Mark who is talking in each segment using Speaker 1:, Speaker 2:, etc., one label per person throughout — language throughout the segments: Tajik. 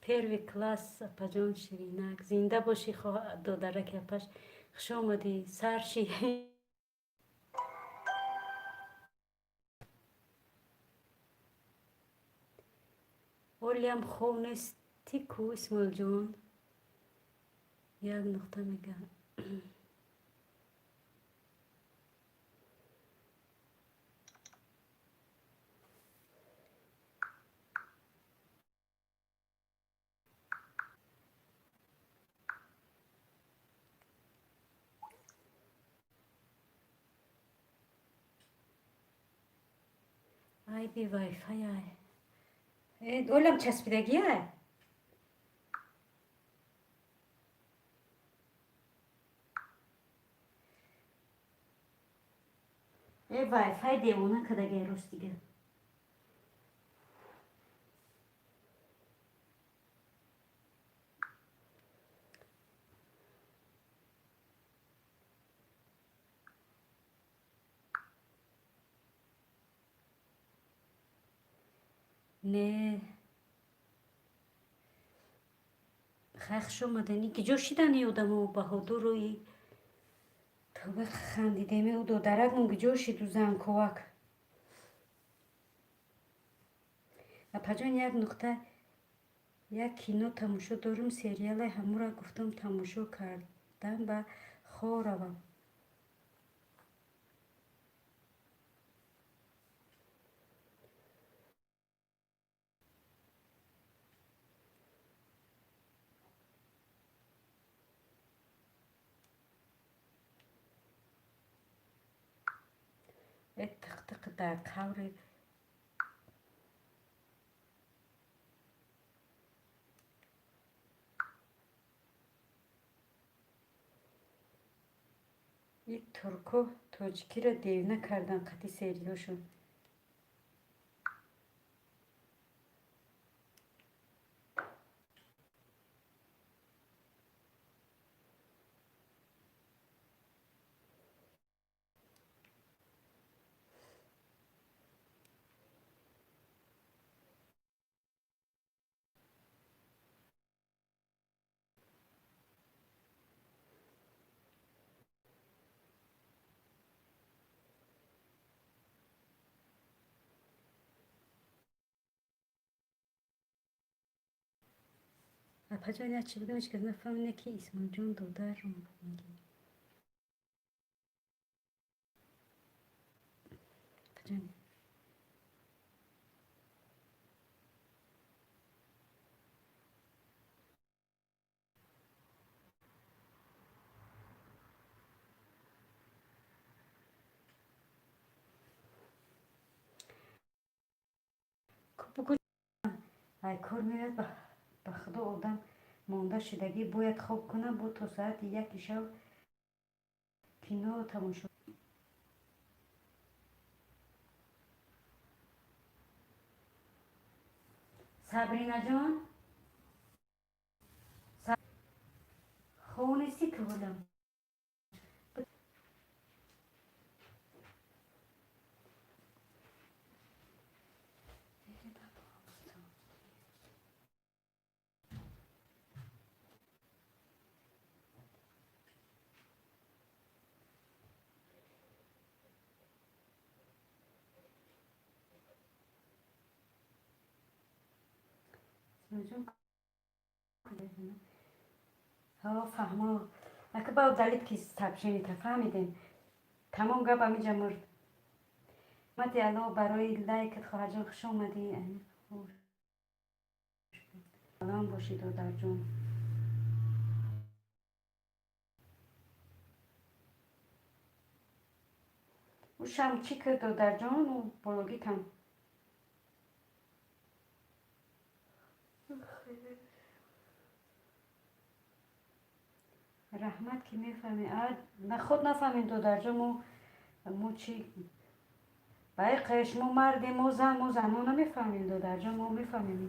Speaker 1: Первый класс, апаҷон Ширинак. Зинда бошӣ, додараки апаш. Хуш омадӣ, сарши. Олиам хов нести ку, Исмоилҷон? Як нуқта мега. Айби вайфай ай. Олам часпидагиай? Вайфай девона кадагай, рост дига. Не, хай, хуш омадани. Ки ҷо шидани одамо, Баҳодуру и тавба хандидеме, ӯ додаракмон ки ҷо шиду занковак. Апаҷон, як нуқта, як кино тамошо дорум, сериале, ҳамура гуфтам, тамошо кардан ба хоб равам. Э, тиқ-тиқ дар қаври и турко тоҷикиро девна кардан қати сериҳошон. Апаҷон, як чи бигӯм, ҳеҷ кас нафаҳмида, ки Исмоилҷон додарам мегӣ. Апаҷон, бугӯ, ай кор меояд, ба худо, одам монда шудагӣ, бояд хоб кунам, бо то соати 1-и шав кино тамошо. Сабринаҷон, хоб нестӣ ки ҳолам? Исмоилҷон, ҳо, фаҳмо. Ака, ба удалить ки сообщение, фаҳмидем. Тамом, гап амиҷа мурд. Мати алло барои лайкат, хоҳарҷон, хуш омадӣ. Салом бошӣ, додарҷон. Ӯ шам чӣ кард, додарҷон, ӯ бологитам? Раҳмат, ки мефаҳмӣ. Худ нафаҳмем, додарҷон, мо чӣ баи шумо мардем, мо зан, мо занҳо намефаҳмем, додарҷон, мо мефаҳмем.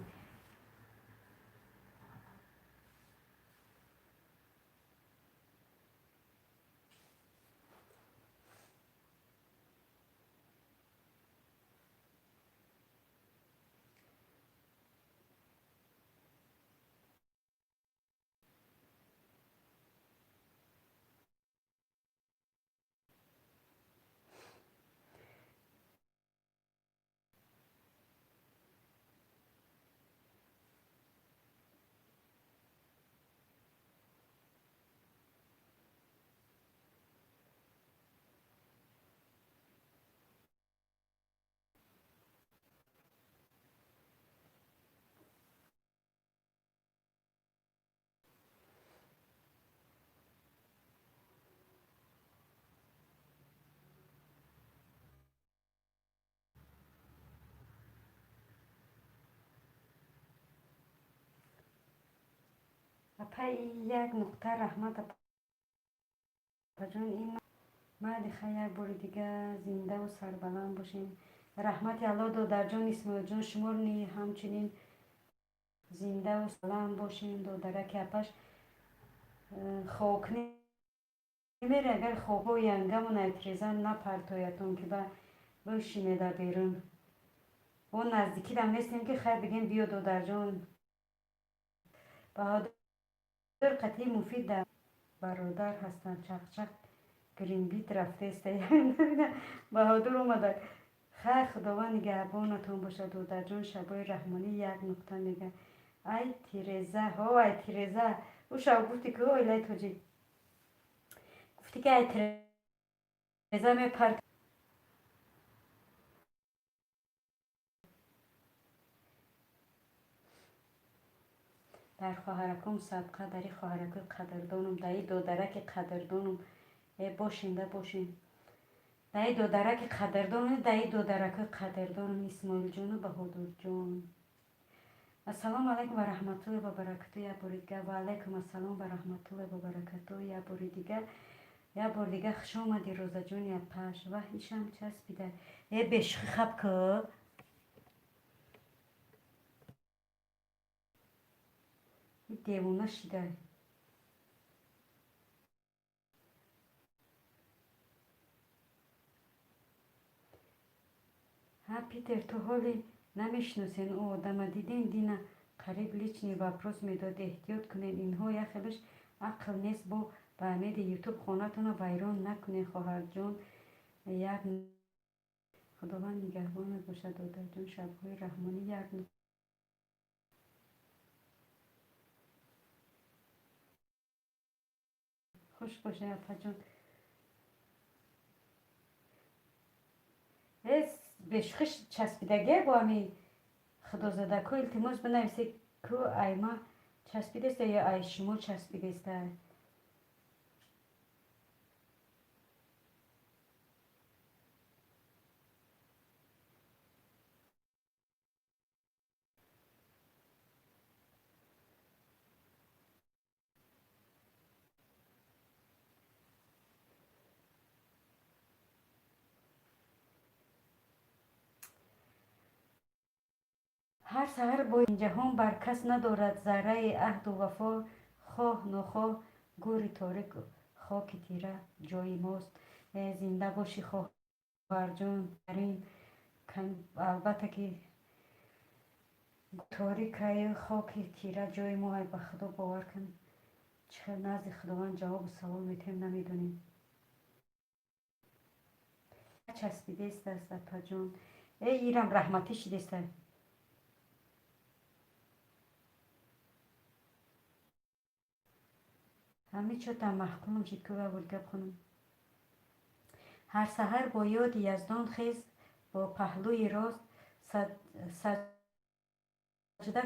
Speaker 1: Апаи, як нуқта, раҳмат, апаҷон. Ин майли, хай, як бори дига зиндаву сарбаланд бошем. Раҳмати Алло, додарҷон Исмоилҷон, шуморо ҳамчунин зиндаву сарбаланд бошем. Додараки апаш хок немере, агар хокҳои янгамон айтреза напартоятон, ки ба бишинеда берун. О, наздикидам нестем, ки хай бигем, биё, додарҷон. Баҳодур қатъи муфид да бародар ҳастанд. Чақчақ гринбит рафтеста, Баҳодур омада. Хайр, Худованд нигаҳбонатон бошад, додарҷон. Шабои Раҳмонӣ як нуқта мега. Ай тиреза, ҳо, ай тиреза. Ӯ шаб гуфти, ки оилаи тоҷик гуфти, ки ай тиреза мепар. Дар хоҳараком садқа, дари хоҳаракои қадрдонум, даи додараки қадрдонум. Э, бошен да, бошен, даи додараки қадрдонум, даи додаракои қадрдонум, Исмоилҷону Баҳодурҷон. Ассалому алайкум ва раҳматуллоҳи ва баракату. Як бори дигар ва алайкум ассалом ва раҳматуллоҳи ва баракату. Як бори дигар, як бори дигар хуш омадӣ, Розаҷони апаш. Ваҳ, ишам часпида. Э, бешухӣ, хаб ку. Девона шида. Ҳа, Питер, ту ҳоле намешиносен ӯ одама. Диден, дина қариб личный вопрос медод. Эҳтиёт кунед, инҳо яхелаш ақл нест. Бо ба умеди Ютуб хонатонро вайрон накунед, хоҳарҷон. Як Худованд нигаҳбонат бошад, додарҷон. Шабҳои Раҳмонӣ як. Хуш бошед, апаҷон. Э, бешухиш часпидагия бо ҳами худозадако. Илтимос, бинависед, ку айма часпидаста ё ай шумо часпидаста. Ҳар саҳар бо ҷаҳон бар кас надорад зарраи аҳду вафо. Хоҳ нохоҳ гӯри торик, хоки тира ҷои мост. Э, зинда бошӣ, хоҳарҷон. Дарин албатта, ки торикаю хоки тира ҷои мо. Ай, ба Худо бовар кун, чӣ хел назди Худованд ҷавобу савол метиҳем, намедонем. Часпидест, апаҷон. Э, ирам раҳматӣ шидеста. Ҳами чота маҳкумам шид, ку гап хонум. Ҳар саҳар бо ёди Яздон хез, бо паҳлӯи рост саҷда.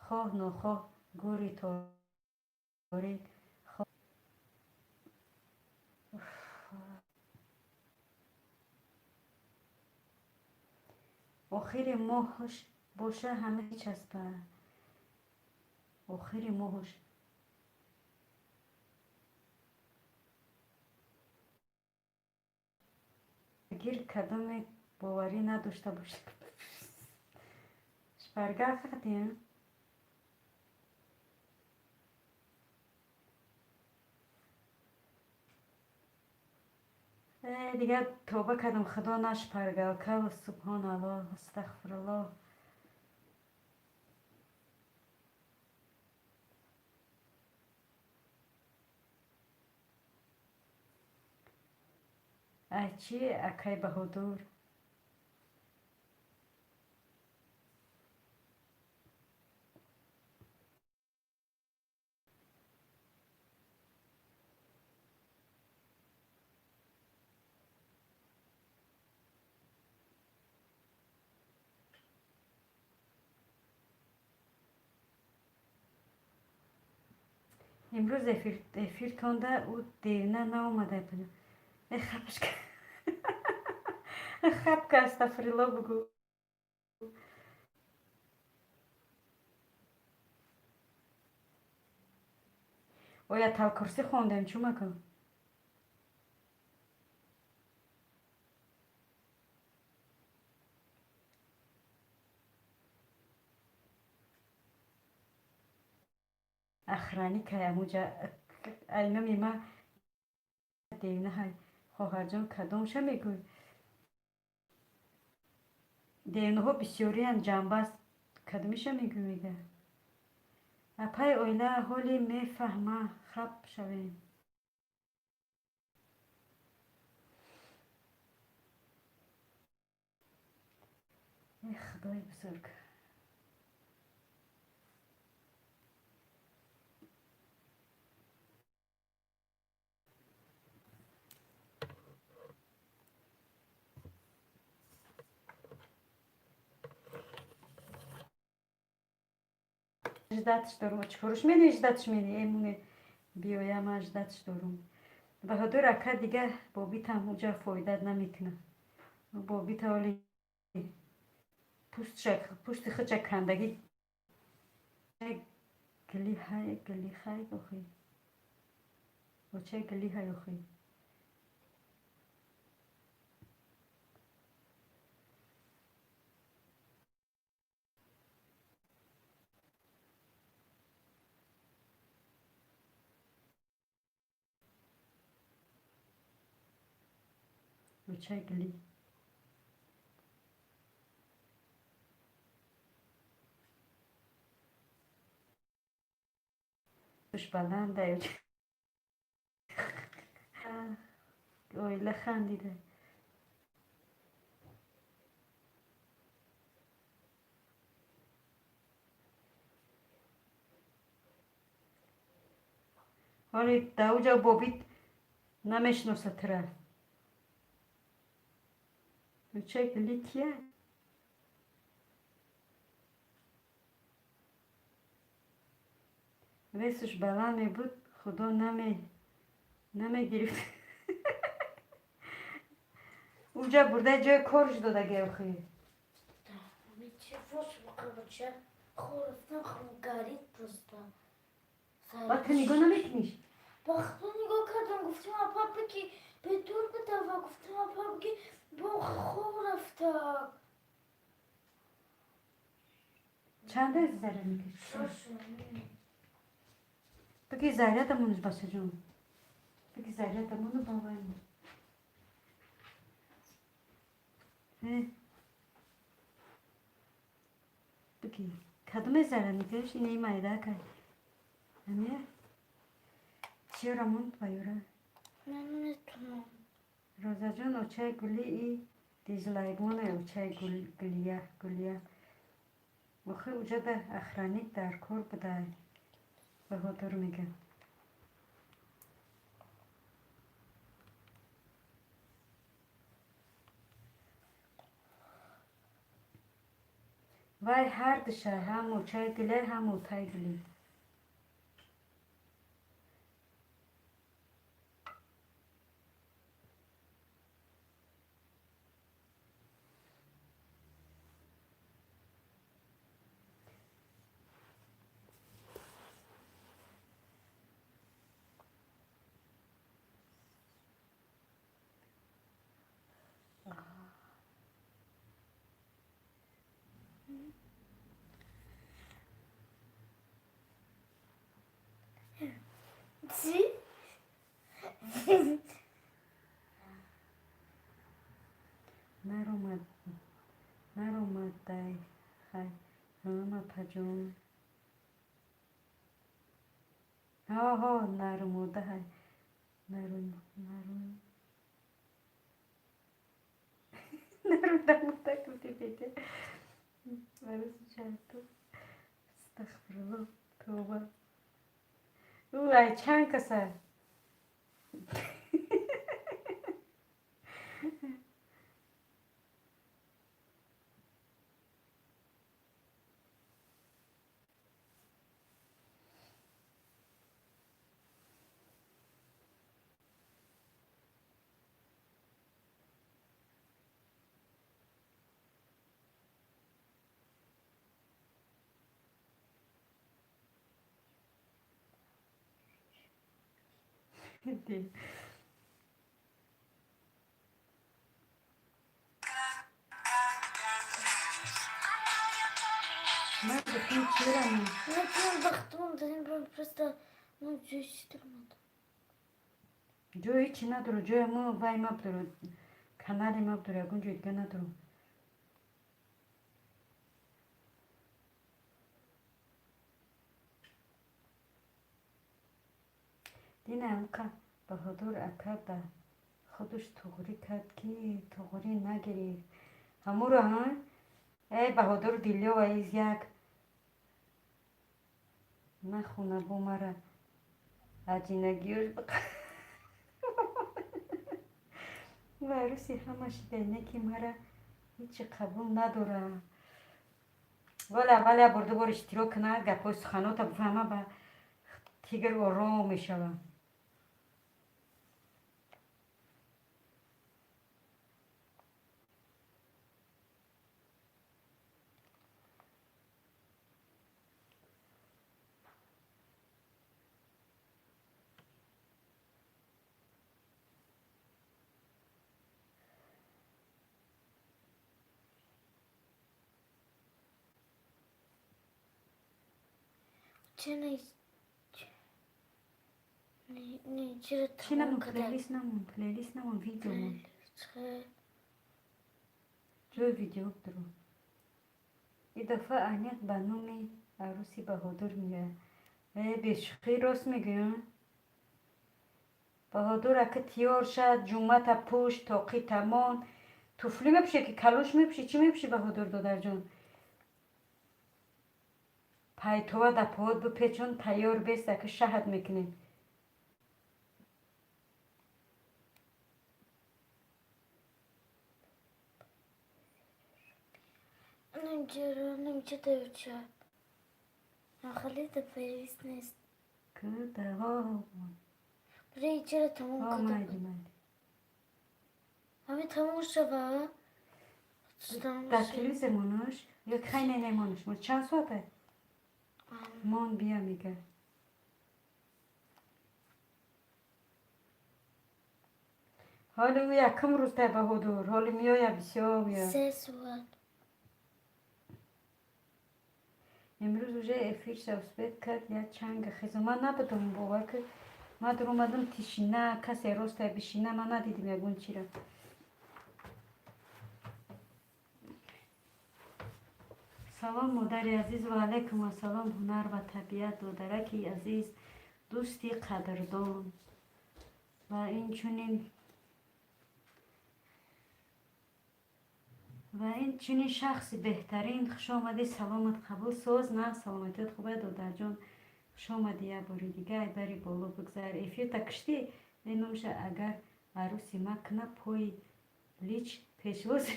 Speaker 1: Хоҳ нохоҳ гӯри торик. Охири моҳш боша, ҳама часпа. Охири моҳш. Гир кадоме боварӣ надошта бошад, шпаргалка қатия. Дигар тоба кардам, Худо, на шпаргалка. Субҳоналлоҳ, астағфируллоҳ. Ай чи, акай Баҳодур? Имрӯз эфиртонда ӯ девна наомада. Э, хапашка, хапка, астағфирулло бугӯ. Ояталкурсӣ хондем, чӯ макун. Охранник ай амуҷа ай номи ма девнаҳай. Хоҳарҷон, кадомша мегӯй? Девнаҳо бисёриянд, ҷанбаст, кадомиша мегӯй, мега. Апай оила ҳоли мефаҳма, хаб шавем. Э, худои бузург. Ждать ш дорум. Чикорш мени, ждать ш мени? Эмуне биёя, ман ждать ш дорум. Баҳодур ака, дига бобитам уҷа фоидат намекуна. Бобита оли пушти худша кандагӣ гили ҳай, гили хай охи. Оча гили ҳай охи. Оча гили. Туш баландай. Оила хандида. Ҳоли дар бобит намешиносад тура. Оча гили кия? Весуш баланд мебуд, худо намегирифт. Уҷа бурда ҷои корш додаги охи.
Speaker 2: Хӯрдам, горит просто.
Speaker 1: Баъд ту нигоҳ намекуниш?
Speaker 2: Ба худо, нигоҳ кардам, гуфтам апа бики бедор будам ва гуфтам апа бики бо хоб рафта.
Speaker 1: Чанда заряд мекаши? Бики зарядамонш, бачаҷон. Бики зарядамону баваймо. Э? Бики кадоме заряд мекаши? Инаи майда кай. Амия? Чиёра монд ба юра?
Speaker 2: Наметунам.
Speaker 1: Розаҷон, очаи гули и дизлайкмоне, очаи гулия, гулия. Охи уҷада охранник дар кор будай. Баҳодур мега. Вай ҳар душа, ҳам очаи гуле, ҳам отаи гулӣ.
Speaker 2: Чӣ?
Speaker 1: Наромад, наромадай хай, ҳам апаҷон. Ҳо, нарумода ҳай. Нарум, нарум. Нарудамуда гуфти бете. Астағфируллоҳ, тавба. Ӯ ай чанд каса? Ман гуфтам, чера ман?
Speaker 2: Просто ҷои чӣ даромад?
Speaker 1: Ҷои ҳечи надору, ҷои мо вай ма бидору, канали ма бидору, ягон ҷои дига надору. Дина амка Баҳодур ака да худаш туғрӣ кард, ки туғрӣ нагирифт ҳамуро. Ҳа, э Баҳодур Дилёва из як нахуна бо мара аҷинагиёш ва арӯси ҳама шида, ки мара ҳечи қабул надора. Вале аввал як бор, ду бор иштирок куна, гапҳои суханота бифаҳма, ба тигр ором мешава.
Speaker 2: Чӣ не, чиро
Speaker 1: Чӣ намон?
Speaker 2: тамом кардам.
Speaker 1: Плейлист намон, плейлист намон, видео мон. Ҷои видео бидору. И дафъа аҳамият ба номи арӯси Баҳодур меояд. Э, бешӯхӣ, рост мегӯям. Баҳодур ака, тиёр шад, ҷумъата пӯш, тоқи тамон, туфлӣ мепӯшӣ ки калош мепӯшӣ, чӣ мепӯшӣ, Баҳодур додарҷон? Пайтова да поот бипечон, тайёр бест, ака, шаҳат мекунем.
Speaker 2: Нимча давча. Хали да плейлист нест.
Speaker 1: Кудаҳо.
Speaker 2: Бре, чиро тамом
Speaker 1: Ҳо.
Speaker 2: кардам.
Speaker 1: Майли, майли.
Speaker 2: Ҳами тамом шава.
Speaker 1: Дар телевизор монаш ё хай, не, не, монаш. Мо чанд соата? Мон, бия, мега. Ҳоли ӯ якум рӯз тай, Баҳодур, ҳоли меоя, бисёр меояд.
Speaker 2: 3 соат.
Speaker 1: Имрӯз уже эфирша успеть кард, як чанга хезо. Ман набудам, бовар ки, ман дуромадам, тишина, касе ростай бишина, ман надидим ягон чира. Салом, модари азиз, ва алайкум ассалом, ҳунар ва табиат, додараки азиз, дӯсти қадрдон ва инчунин шахси беҳтарин, хушомадӣ, саломат қабул, соз на, саломатият хубе, додарҷон, хушомадӣ як бори дига, ай бари боло бигзар, эфирта киштӣ. Э, номша агар арӯси ма куна, пои лич пешвозш,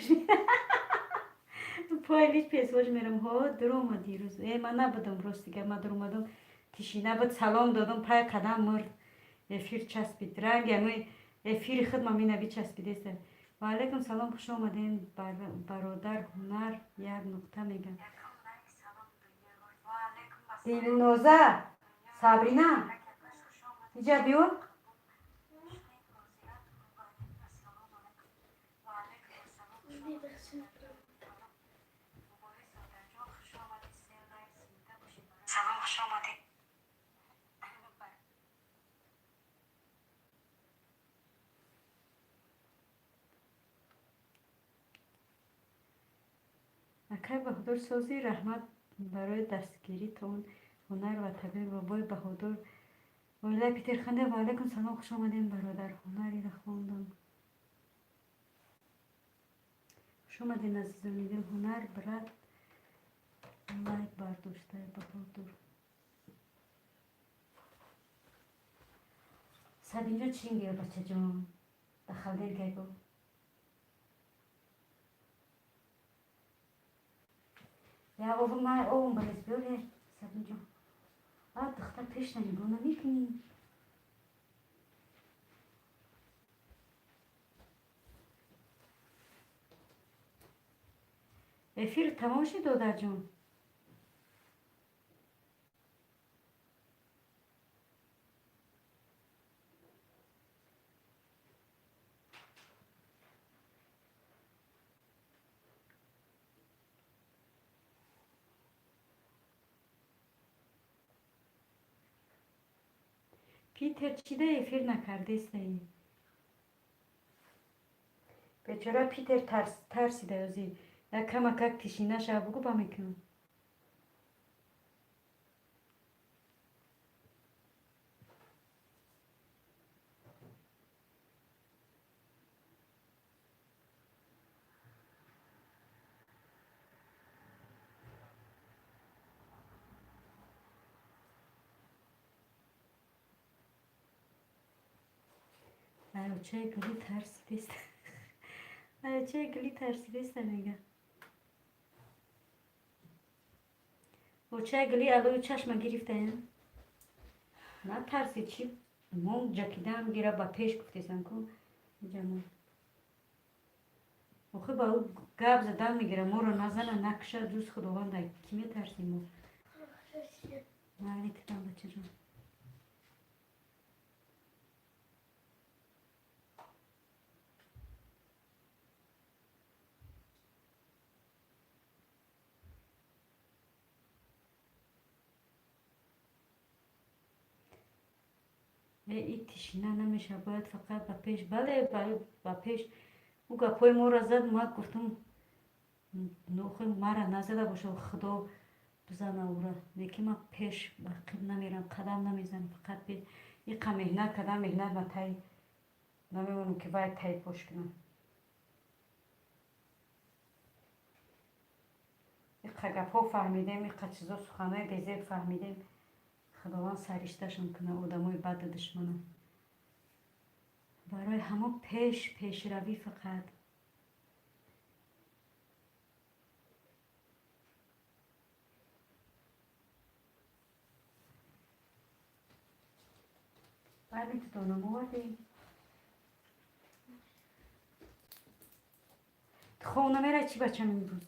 Speaker 1: пои лич пешвоз мерам. Ҳо, дуромад дирӯз. Э, ман набудам, рости гап, ман дуромадам, тишина буд, салом додам, пай қадам мурд, эфир часпид, ранги ами эфири худ ма мина бичаспидеста. Ва алайкум салом, хуш омадем, бародар ҳунар, як нуқта мегам. Дилноза, Сабрина, иҷа биё.
Speaker 2: Мебахшед.
Speaker 1: Салом, хуш омадед. Акай Баҳодур, сози, раҳмат барои дастгиритон, ҳунар ва табиат, бобои Баҳодур, оилаи Питерханда. Ва алайкум салом, хуш омадем, бародар ҳунар, ира хондам. Хуш омадем, азизони дил. Ҳунар, брат, лайк бардоштай, Баҳодур. Сабинҷон, чӣ мегӯяд, бачаҷон? Дахалдер гайбо. Я овум, май овум барез, биёре, Сабинҷон. А, духтар, пешна нигоҳ намекунӣ. Эфир тамом шуд, додарҷон? Питер, чида эфир накардестаи? Бечора Питер тарсида. Ӯзи як камакак тишина шава, бугӯ, ба мекунам. Аёчаи гули тарсидест, аёчаи гули тарсидеста, мега. Очаи гули алои чашма гирифтаям, натарсид. Чи мон ҷакидаам гира, ба пеш гуфтесам ку ҷамон. Охи, ба ӯ гап задан мегира, моро назана, накуша, ҷуз Худованда кӣ метарсим мо? Майли, титам, бачаҷон. И тишина намеша, бояд фақат ба пеш. Бале, ба пеш. Ӯ гапҳои моро зад, ма гуфтам, охи, мара назада боша, Худо бизана ӯра. Лекин ман пеш ба қиб намерам, қадам намезанам, фақат пеш. Иқа меҳнат кардам, меҳнат ма тай намемонам, ки вай тай пош кунам. Иқа гапҳо фаҳмидем, иқа чизо, суханҳои безеб фаҳмидем. Худованд саришташон кунад одамои баду душмана. Барои ҳамон пеш, пешравӣ фақат. Бале, ту донам овардӣ? Ту хов намерай чӣ, бачам, имрӯз?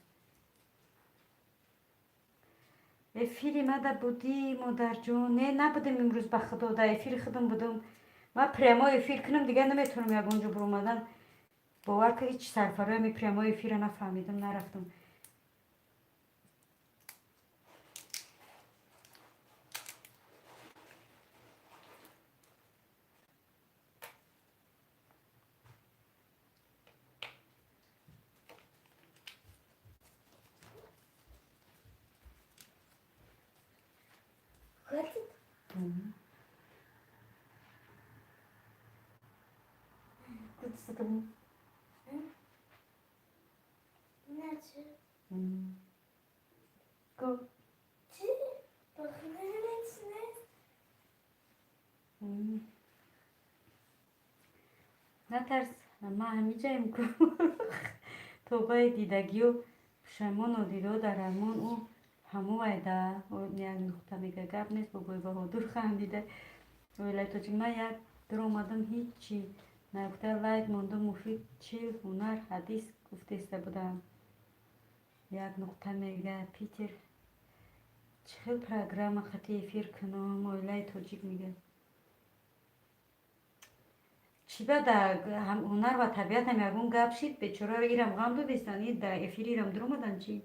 Speaker 1: Эфири мада будӣ, модарҷон? Не, набудем имрӯз, ба Худо, дар эфири худам будум. Ман прямой эфир кунам, дигар наметавонам ягон ҷо биромадан. Бовар ка, ҳеҷ сарфароями прямой эфира нафаҳмидам, нарафтам.
Speaker 2: Хватит?
Speaker 1: Мгм. Тут
Speaker 2: Иначе.
Speaker 1: Го.
Speaker 2: Чӣ? Бахнелечне?
Speaker 1: Натарс, ма ҳамиҷаем ку. Тобаи дидагиё пушаймону дидо дар армон ӯ ҳаму вайда як нуқта мега, гап нест. Бобои Баҳодур хандида. Оилаи тоҷик, ман як дуромадам, ҳичи нагуфта лайк мондум. Муфид чӣ ҳунар, ҳадис гуфтеста будам. Як нуқта мега. Питер, чӣ хел программа хати эфир кунам? Оилаи тоҷик мега, чӣ ба дар ҳунар ва табиатам ягон гап шид? Бечораро ирам ғам додестан, и дар эфири ирам дуромадан чӣ?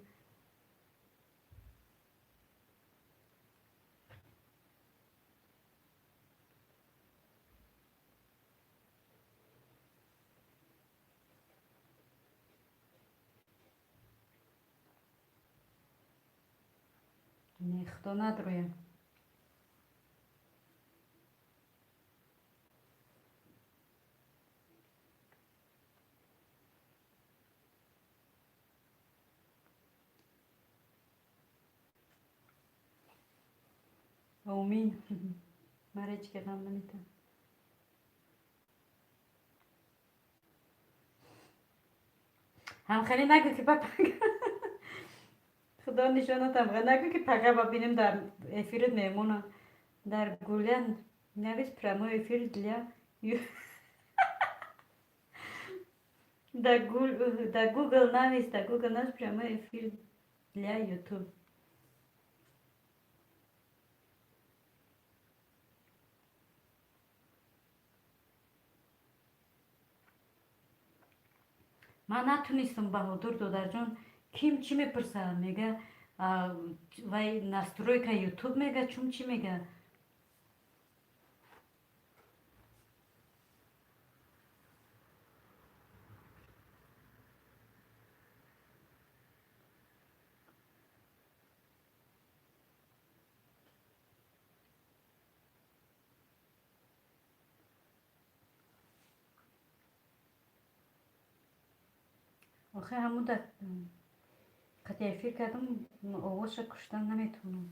Speaker 1: Не, Худо надроям. Омин. Мара ҳеҷ ки ғам наметам. Ҳамхеле нагӯ, ки ба Худо нишонатам, нагӯ, ки пага ба бинем дар эфирит меҳмонам. Дар гуля навис прямой эфир для дар Гугл навис, дар Гугл навис прямой эфир для Ютуб. Ман натунистам, Баҳодур додарҷон. Ким чӣ мепурсад? Мега, вай настройка Ютуб мега, чун чӣ мега? Охи ҳамуда қати эфир кардам, овозша куштан наметавонам.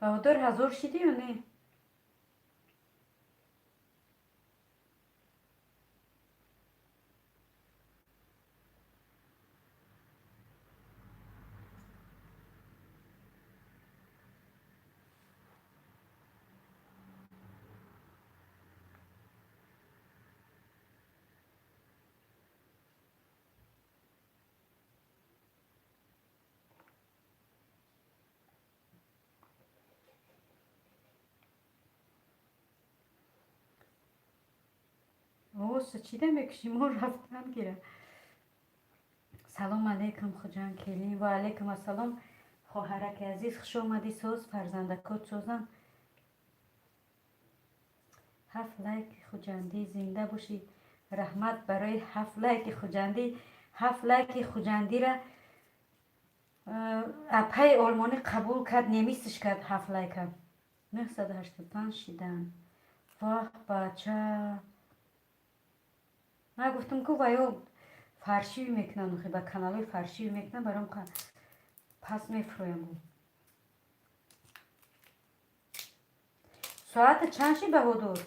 Speaker 1: Баҳодур, 1000 шидӣ ё не? Овозша чида мекушӣ? Мо рафтан гира. Салом алейкум, Хуҷанд келин. Ва алейкум ассалом, хоҳараки азиз, хуш омадӣ. Соз, фарзандакот созам. 7 лайк хуҷандӣ, зинда бошӣ. Раҳмат барои 7 лайки хуҷандӣ. 7 лайки хуҷандира апаи олмонӣ қабул кард, немисиш кард 7 лайка. 985 шидан. Воҳ, бача. Ман гуфтам, ку ваё фаршив мекунанд, охи ба каналҳои фаршив мекунанд, баром пас мефурӯям. Соата чанд шид, Баҳодур?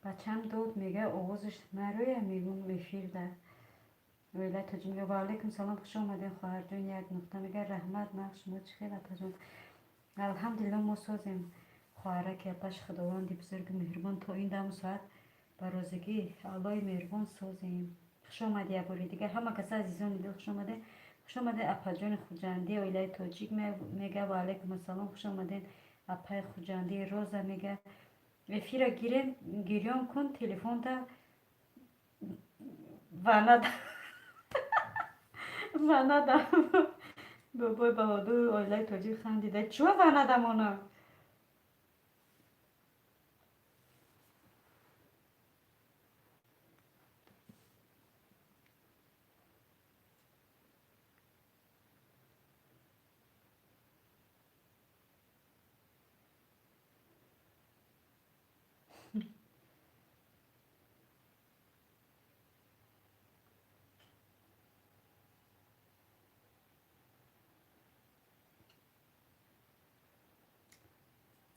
Speaker 1: Бачам дод мега, овозаш нароя, мегум эфирда. Оилаи тоҷик мега, ва алайкум салом, хуш омадем, хоҳарҷон. Як нуқта мега, раҳмат, нағз, шумо чӣ хел, апаҷон? Алҳамдулилло, мо созем, хоҳараки апаш. Худованди бузургу меҳрубон то ин даму соат ба розигӣ Аллоҳи меҳрубон созем. Хуш омадӣ як бори дигар, ҳама каса, азизони дил, хуш омадед. Хуш омадед, апаҷони хуҷандӣ. Оилаи тоҷик мега, ва алайкум ассалом, хуш омадед, апаи хуҷандӣ. Роза мега, эфира гирем, гирён кун, телефонта ванада ванада. Бобои Баҳодур, оилаи тоҷик хандида. Чӯ ванадамона?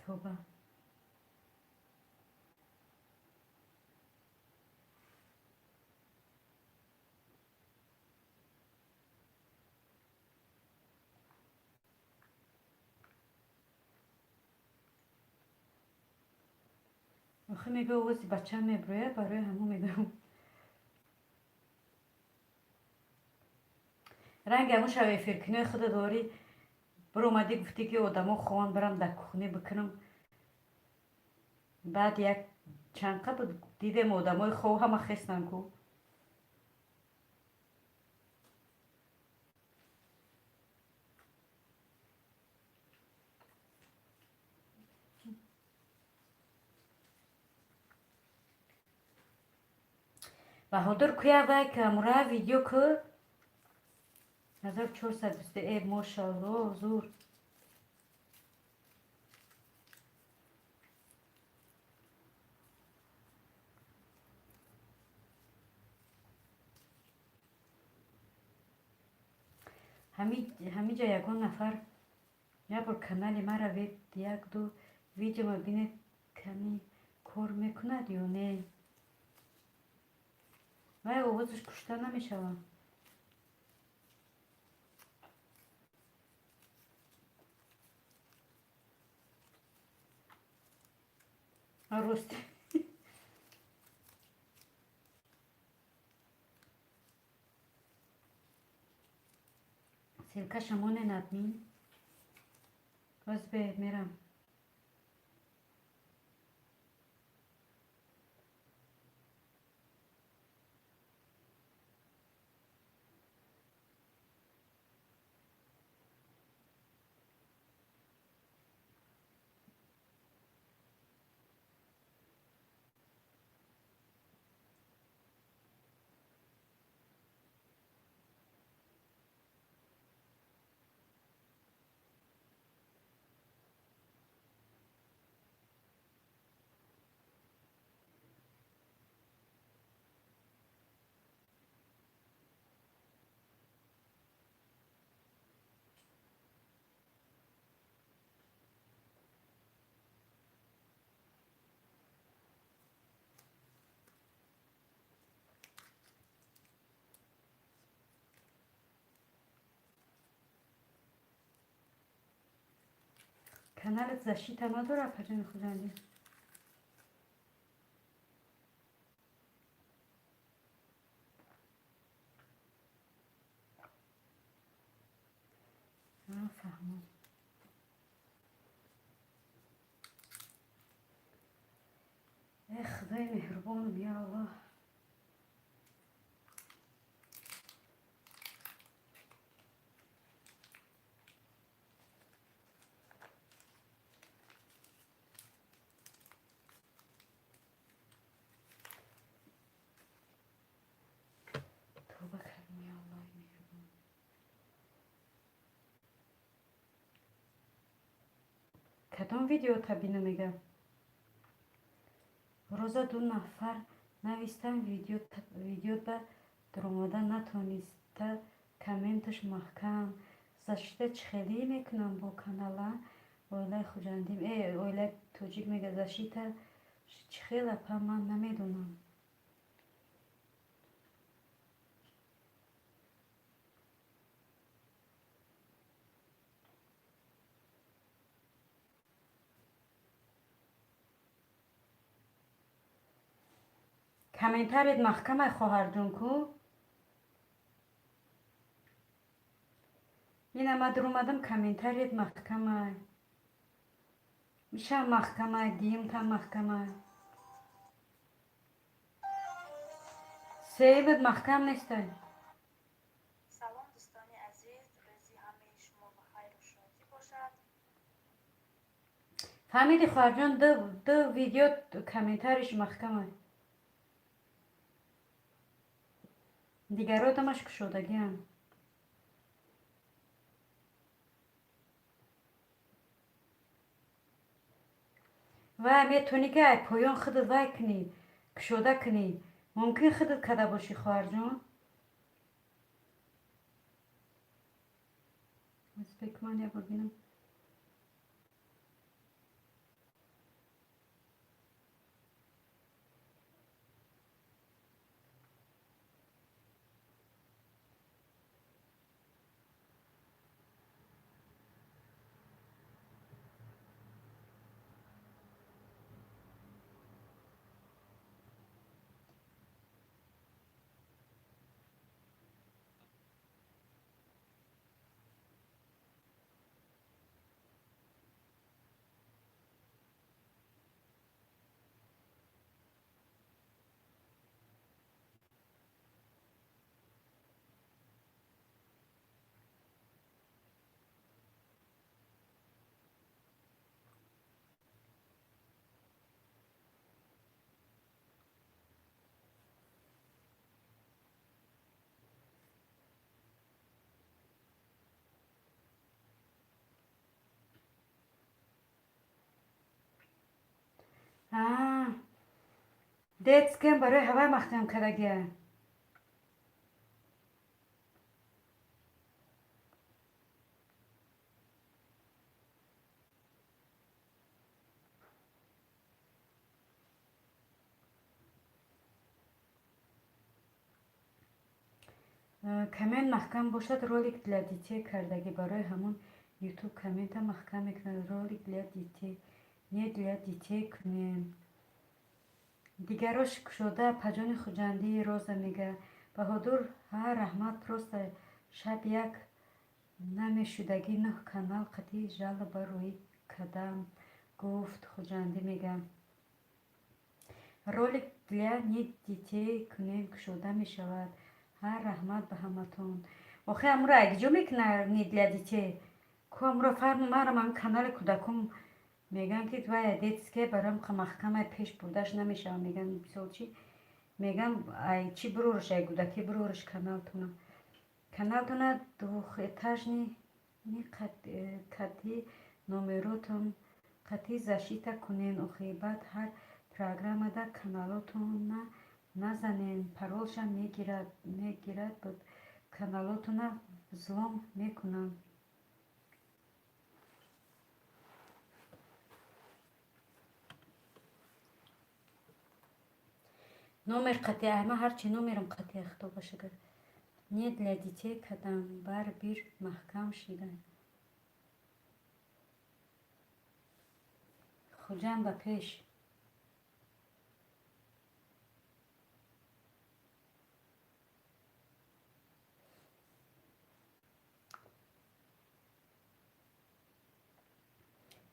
Speaker 1: Тоба. Охи мега, овози бачам меброяд, барои ҳамон мегӯям. Ранги ҳамон шав эфиркинои худа дорӣ, биромадӣ, гуфтӣ, ки одамо хованд, барам дар кухня бикунам. Баъд як чанқа буд, дидем, одамои хов ҳама хестанд ку. Баҳодур, куя вай камура видео ку 1420. Э, мошалло, зур. Ҳамиҷа ягон нафар як бор канали мара як ду видеома бинед, кани кор мекунад ё не. Вай овозаш кушта намешавад. Рост. Ссылкаша монен, админ. Озбе мерам. Каналат защита надора, апаҷони Хуҷандӣ? Фаҳмом. Э, Худои меҳрубоном, я Аллоҳ. Тавба кардем, я Аллоҳи меҳрубон. Кадом видео табина мега? Рӯза ду нафар навистам, видео ба даромада натониста, комменташ маҳкам. Защита чӣ хеле мекунам бо канала? Оилаи Хуҷандӣ, оилаи тоҷик мега, защита чӣ хел, апа, ман намедонам. Комментарият маҳкамай, хоҳарҷон, ку. Ина ма даромадам, комментарият маҳкамай. Мишам маҳкамай, диюмтам маҳкамай. Сеюмат маҳкам нестай.
Speaker 3: Салом, дӯстони азиз, рӯзи ҳамаи шумо ба хайру шодӣ бошад.
Speaker 1: Фаҳмиди, хоҳарҷон, ду видео комментариш маҳкамай. Дигаро дамаш кушодагиам. Вай, метавонӣ ки ай поён худат вай кунӣ, кушода кунӣ. Мумкин худат када бошӣ, хоҳарҷон. Ман як бор бинам. Детскиам барои ҳавай маҳкам кардагия. Коммент маҳкам бошад, ролик для детей кардагӣ. Барои ҳамон Ютуб коммента маҳкам мекунад. Ролик для детей, не для детей кунем. Дигарош кушода, паҷони Хуҷандӣ. Роза мега, Баҳодур, ҳа, раҳмат. Просто шаб як намешудагӣ, нӯҳ канал қатъи жалоба рӯӣ кардам, гуфт. Хуҷандӣ мега, ролик для не детей кунем, кушода мешавад. Ҳа, раҳмат ба ҳаматон. Охе, амро айгиҷо мекуна не для детей ку? Амро фарм марам ам канали кӯдакум мегӯянд, ки вай детские, барои маҳкамай пеш бурдаш намешавад. Мегӯянд, мисол, чӣ мегӯям, ай чӣ бурорш, ай кӯдакӣ бурорш каналтона. Каналтона двухэтажный кати номеротон қатъи защита кунен. Охи, баъд ҳар программада каналотона назанен, паролша мегирад, каналотона взлом мекунанд. Номер қатъи ама ҳарчи номерам қатъи хато бошагар. Не для детей кадам, бар бир маҳкам шида. Хуҷанд ба пеш.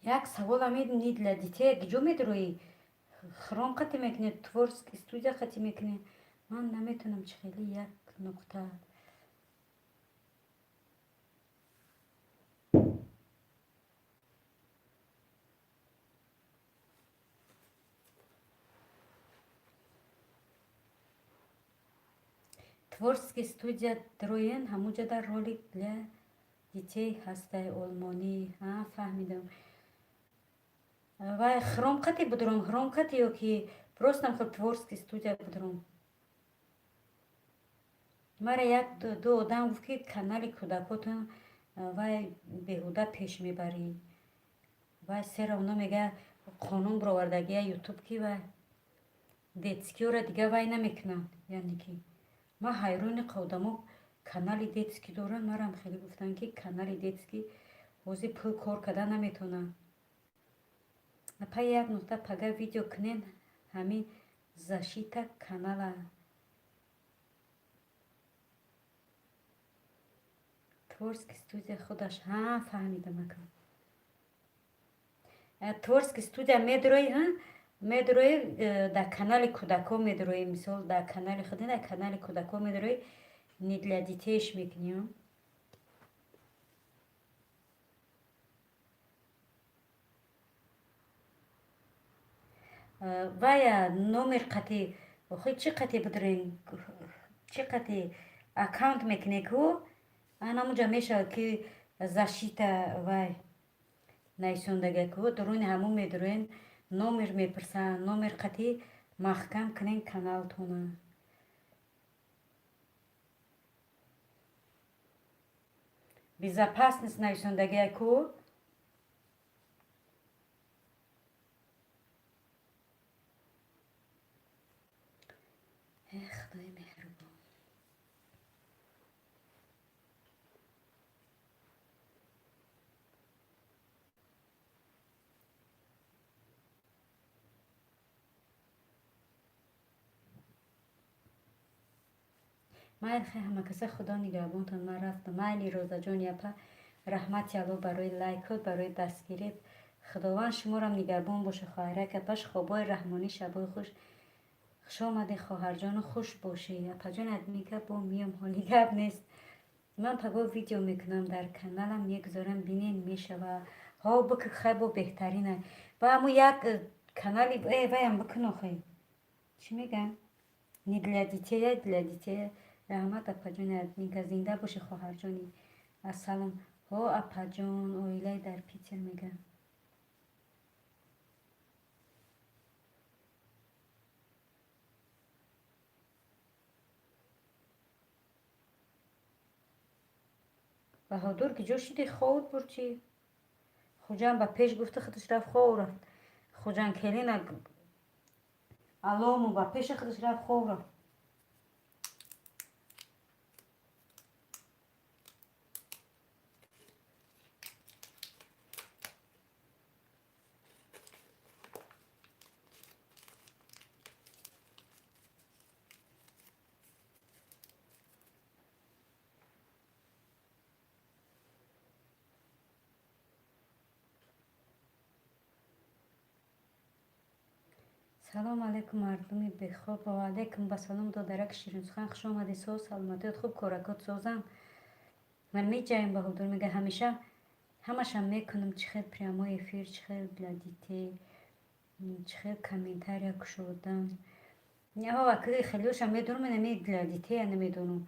Speaker 1: Як саволам: не для детей куҷо медроӣ? Хром қати мекунӣ, творческий студия қати мекунӣ? Ман наметонам, чӣ хеле як нуқта. Творческий студия дроен, ҳамуҷада ролик для детей ҳастай, олмонӣ. А, фаҳмидам. Вай, хром қати будром, хром қати ё ки просто хел творческий студия будром? Мара як ду одам гуфт, ки канали кӯдакотон вай беҳуда пеш мебарӣ. Вай все равно мега, қонун бировардагия Ютуб, ки вай детскиёра дига вай намекунанд. Яъне ки ман ҳайрони, одамо канали детский доранд. Марам хеле гуфтанд, ки канали детский ҳозир пул кор карда наметавонанд. Апа, як нуқта, пага видео кунен, ҳамин защита канала. Творческий студия худаш. Ҳа, фаҳмидам, ака. Творческий студия медрои, ҳа, медрои, дар канали кӯдако медрои, мисол, дар канали худ, дар канали кӯдако медрои, не для детей ш мекунӣ. Вая номер қати охи чӣ қати бидурен, чӣ қати аккаунт мекунӣ ку, анамуҷа мешавад, ки защита вай нависондага ку, дуруни ҳамун медуроен, номер мепурсанд, номер қати маҳкам кунен каналтона. Безопасность нависондагия ку. Э, худои меҳрубон. Майли, хай, ҳамакаса худо нигаҳбонтон, ман рафтам. Майли, Розаҷон япа, раҳмати Алло барои лайкот, барои дастгирит. Худованд шуморам нигаҳбон боша, хоҳарак апаш. Хобои раҳмонӣ, шабои хуш. Хуш омадӣ, хоҳарҷону, хуш бошӣ. Апаҷон, админка бо миём, ҳоли гап нест. Ман паго видео мекунам, дар каналам мегузорам, бинен, мешава. Ҳо, бикр, хай, бо беҳтарина. Ба ҳаму як канали ваям бикун, охи. Чӣ мегӯям? Не для детей, для детей. Раҳмат, апаҷони админка, зинда бошӣ, хоҳарҷони ассалом. Ҳо, апаҷон, оилаи дар Питер мегӯям. Баҳодур, ки ҷо шиди, ховут бур чӣ? Хуҷанд ба пеш гуфта, худаш рафт, хов рафт. Хуҷанд келина алому ба пеши худаш рафт, хов рафт. Салом алейкум, мардуми бехоб. Ва алейкум басалом, додарак ширинсухан, хуш омадӣ. Соз, саломатиёт хуб, коракот созам. Ман меҷаем, Баҳодур мега, ҳамеша ҳамашам мекунам, чӣ хел прямой эфир, чӣ хел для детей, чӣ хел комментария кушодан. Хелеошам медонам, нами для детей намедонам.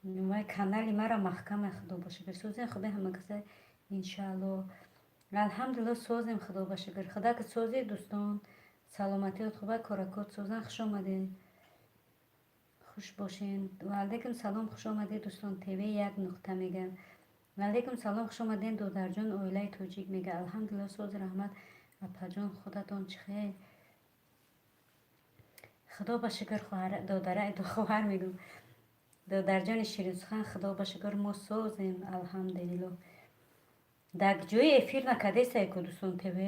Speaker 1: Вай канали мара маҳкама, худо ба шукр. Созем, худо ҳама каса, иншаалло. Алҳамдулилло, созем, худо ба шукр. Худо ки сози, дӯстон. Саломатиёт хуба, коракот созан. Хуш омадед, хуш бошед. Ва алейкум салом, хуш омадед, дӯстон. ТВ як нуқта мега. Ва алейкум салом, хуш омадед, додарҷон, оилаи тоҷик мега. Алҳамдулилло, соз, раҳмат, апаҷон, худатон чӣ хел? Худо ба шукр, хоҳар, додара, хоҳар мегӯм. Додарҷони ширинсухан, худо ба шукр, мо созем, алҳамдулилло. Дар ҷои эфир накардесай ку, дӯстон ТВ?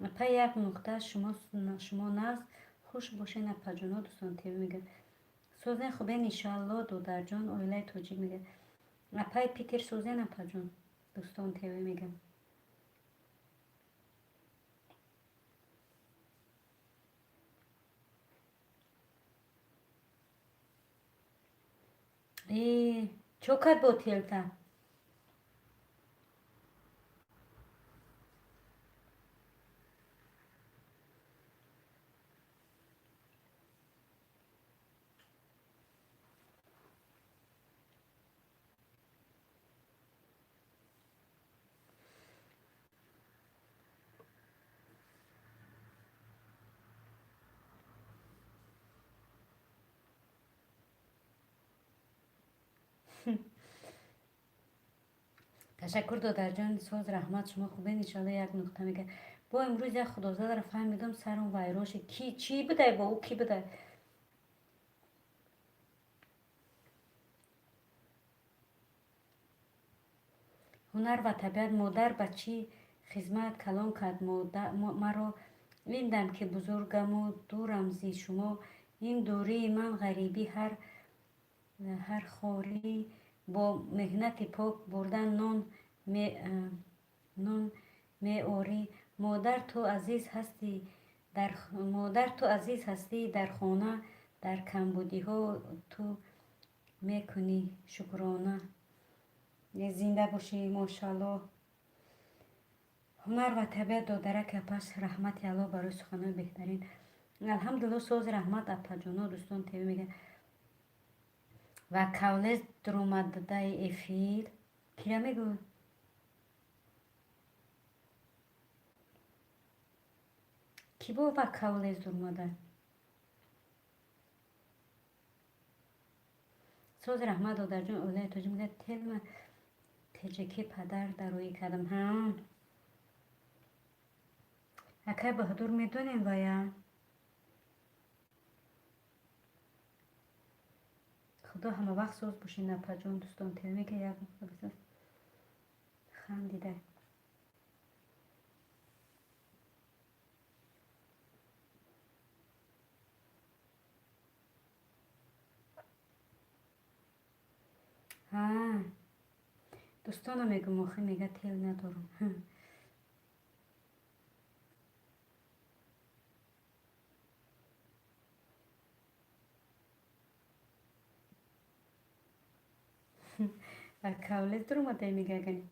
Speaker 1: Апа, як нуқта, шумо нағз, хуш бошед, апаҷоно. Дӯстон ТВ мега: созен, хубен, иншоалло. Додарҷон, оилаи тоҷик мега: апаи Питер, созен, апаҷон. Дӯстон ТВ мега: э чо кард бо телта? Ташаккур, додарҷон, соз, раҳмат. Шумо хубен, иншоалло. Як нуқта мега: бо имрӯз як худозадаро фаҳмидам, сарам вайрон шид. Ки чӣ будай? Бо ӯ кӣ будай? Ҳунар ва табиат. Модар ба чӣ хизмат калон кард маро. Ин дам ки бузургаму дурам зи шумо, ин дурии ман ғарибӣ, ҳар хорӣ. Бо меҳнати пок бурдан нон меорӣ. Модар, ту азиз ҳастӣ, модар, ту азиз ҳастӣ дар хона, дар камбудиҳо ту мекунӣ шукрона. Зинда бошӣ, мошалло. Ҳунар ва табиат. Додарак, апаш, раҳмати Аллоҳ барои суханои беҳтарин. Алҳамдулилло, сози, раҳмат, апаҷоно. Дӯстон ТВ мега: ва кавлез дуромадаи эфир. Кира мегӯ? Кӣ бо ва кавлез дуромада? Сози, раҳмат, додарҷон. Оилаи тоҷик мегӯяд: телма теҷаки падар дароӣ кардам. Ҳа, акай Баҳодур, медонем вая. Худо ҳамавақт соз бошед, апаҷон. Дӯстон ТВ мега: як хандида. Ҳа, дӯстона мегӯм, охи мега: тел надорам. Ва кавлез дуромадай, мегагани.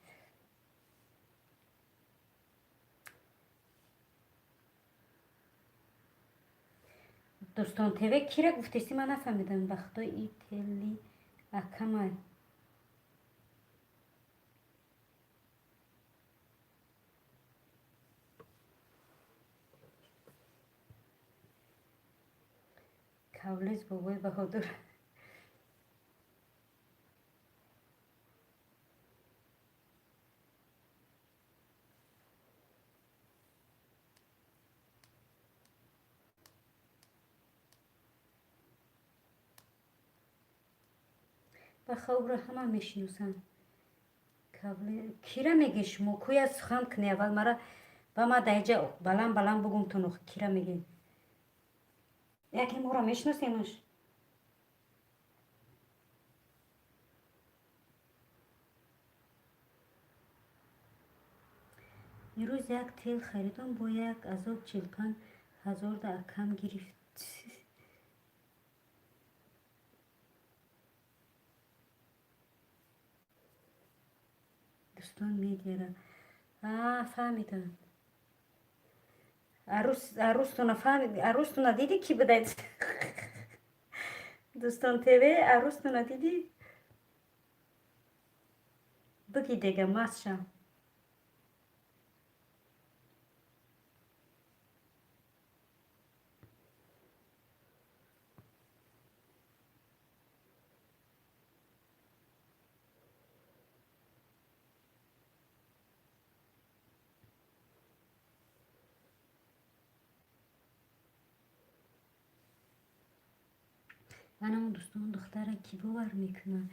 Speaker 1: Дӯстон ТВ, кира гуфтеси, ман нафаҳмидам. Ба худо, и тели акамай. Кавлез бобои Баҳодур. Ба хобро ҳама мешиносанд. Кира меги шумо? Кӯя сухан кунӣ аввал мара ба ма даиҷа баланд баланд бугум тунух. Кира меги? Яке моро мешиносемаш? Ирӯз як тел харидам, бо як азоб 45 000 да акам гирифт. Дӯстон медиара фаҳмидам. Арӯстона фаҳмид, арӯстона дидӣ, кӣ будай? Дӯстон ТВ, арӯстона дидӣ? Буги дега, маст шав. Манам, дӯстон, духтара кӣ бовар мекунад?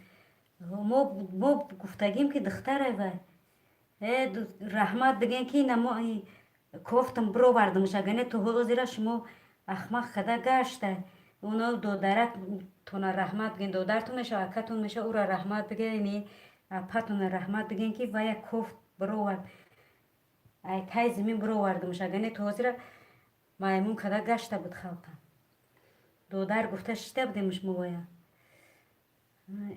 Speaker 1: Мо гуфтагим, ки духтара вай. Э, раҳмат биген, ки ина мо Кофтам, бировардамш, агар не то ҳозира шумо ахмақ када гашта. Оно додаратона раҳмат бигӯен, додартон мешава, акатон мешава, ӯра раҳмат бигӯен, апатона раҳмат бигӯен, ки вая кофт бировард. Ай тай зимин бировардамш, агар не то ҳозира маймун када гашта буд халқа. Додар гуфта шита будемш мо вая.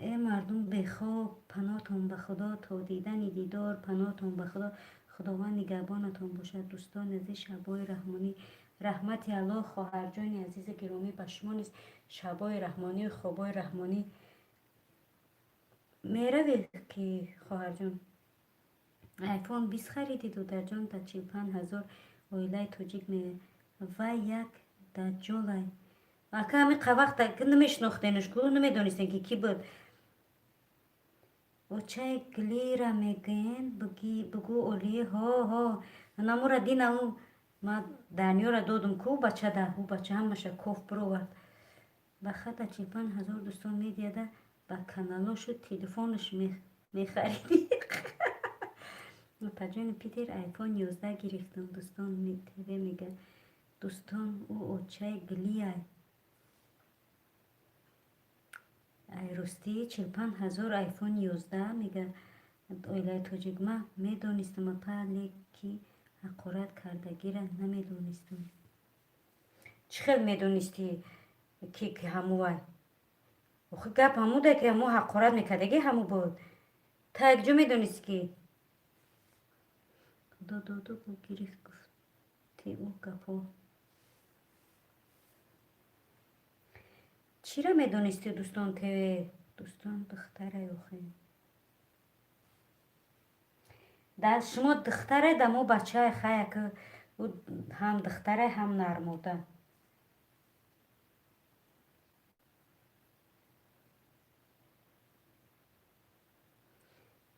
Speaker 1: Э мардум бехоб, паноҳтон ба Худо, то дидани дидор, паноҳтон ба Худо. Худованд нигаҳбонатон бошад, дӯстони азиз. Шабои раҳмонӣ, раҳмати Аллоҳ, хоҳарҷони азизи гиромӣ, ба шумо низ шабои раҳмонию хобои раҳмонӣ. Меравед ки хоҳарҷон? Айфон 20 хариди, додарҷон, да 45 000 оилаи тоҷик ме вай як даҷҷолай. Ака, ҳамин вақт намешинохтенаш ку, намедонистен ки кӣ буд. Очаи глира мегӯен, бугӯ олӣ. Ҳо, ҳо, намура дина ӯ ма Даниёра додум ку бачада, ӯ бача ҳамаша кофт бировард. Ба хата 45 000 дӯстон медиҳада ба каналошу телефонаш мехаридӣ. Апаҷони Питер айфон 11 гирифтам, дӯстон ТВ мега. Дӯстон, ӯ очаи глиай. Ай ростӣ 45 000 айфон 11 мега оилаи тоҷик. Ман медонистам, апа, леки ҳақорат кардагира намедонистам. Чӣ хел медонистӣ ки ҳаму вай? Охи гап ҳамуда ки ҳаму ҳақорат мекардаги ҳаму буд. Та якҷо медонистӣ ки? Худо доду бо гирифт, гуфти ӯ гапҳо. Чира медонистӣ, дӯстон ТВ? Дӯстон, духтарай охи. Да шумо духтарай, да мо бачаи хая ки ӯ ҳам духтарай, ҳам нармода.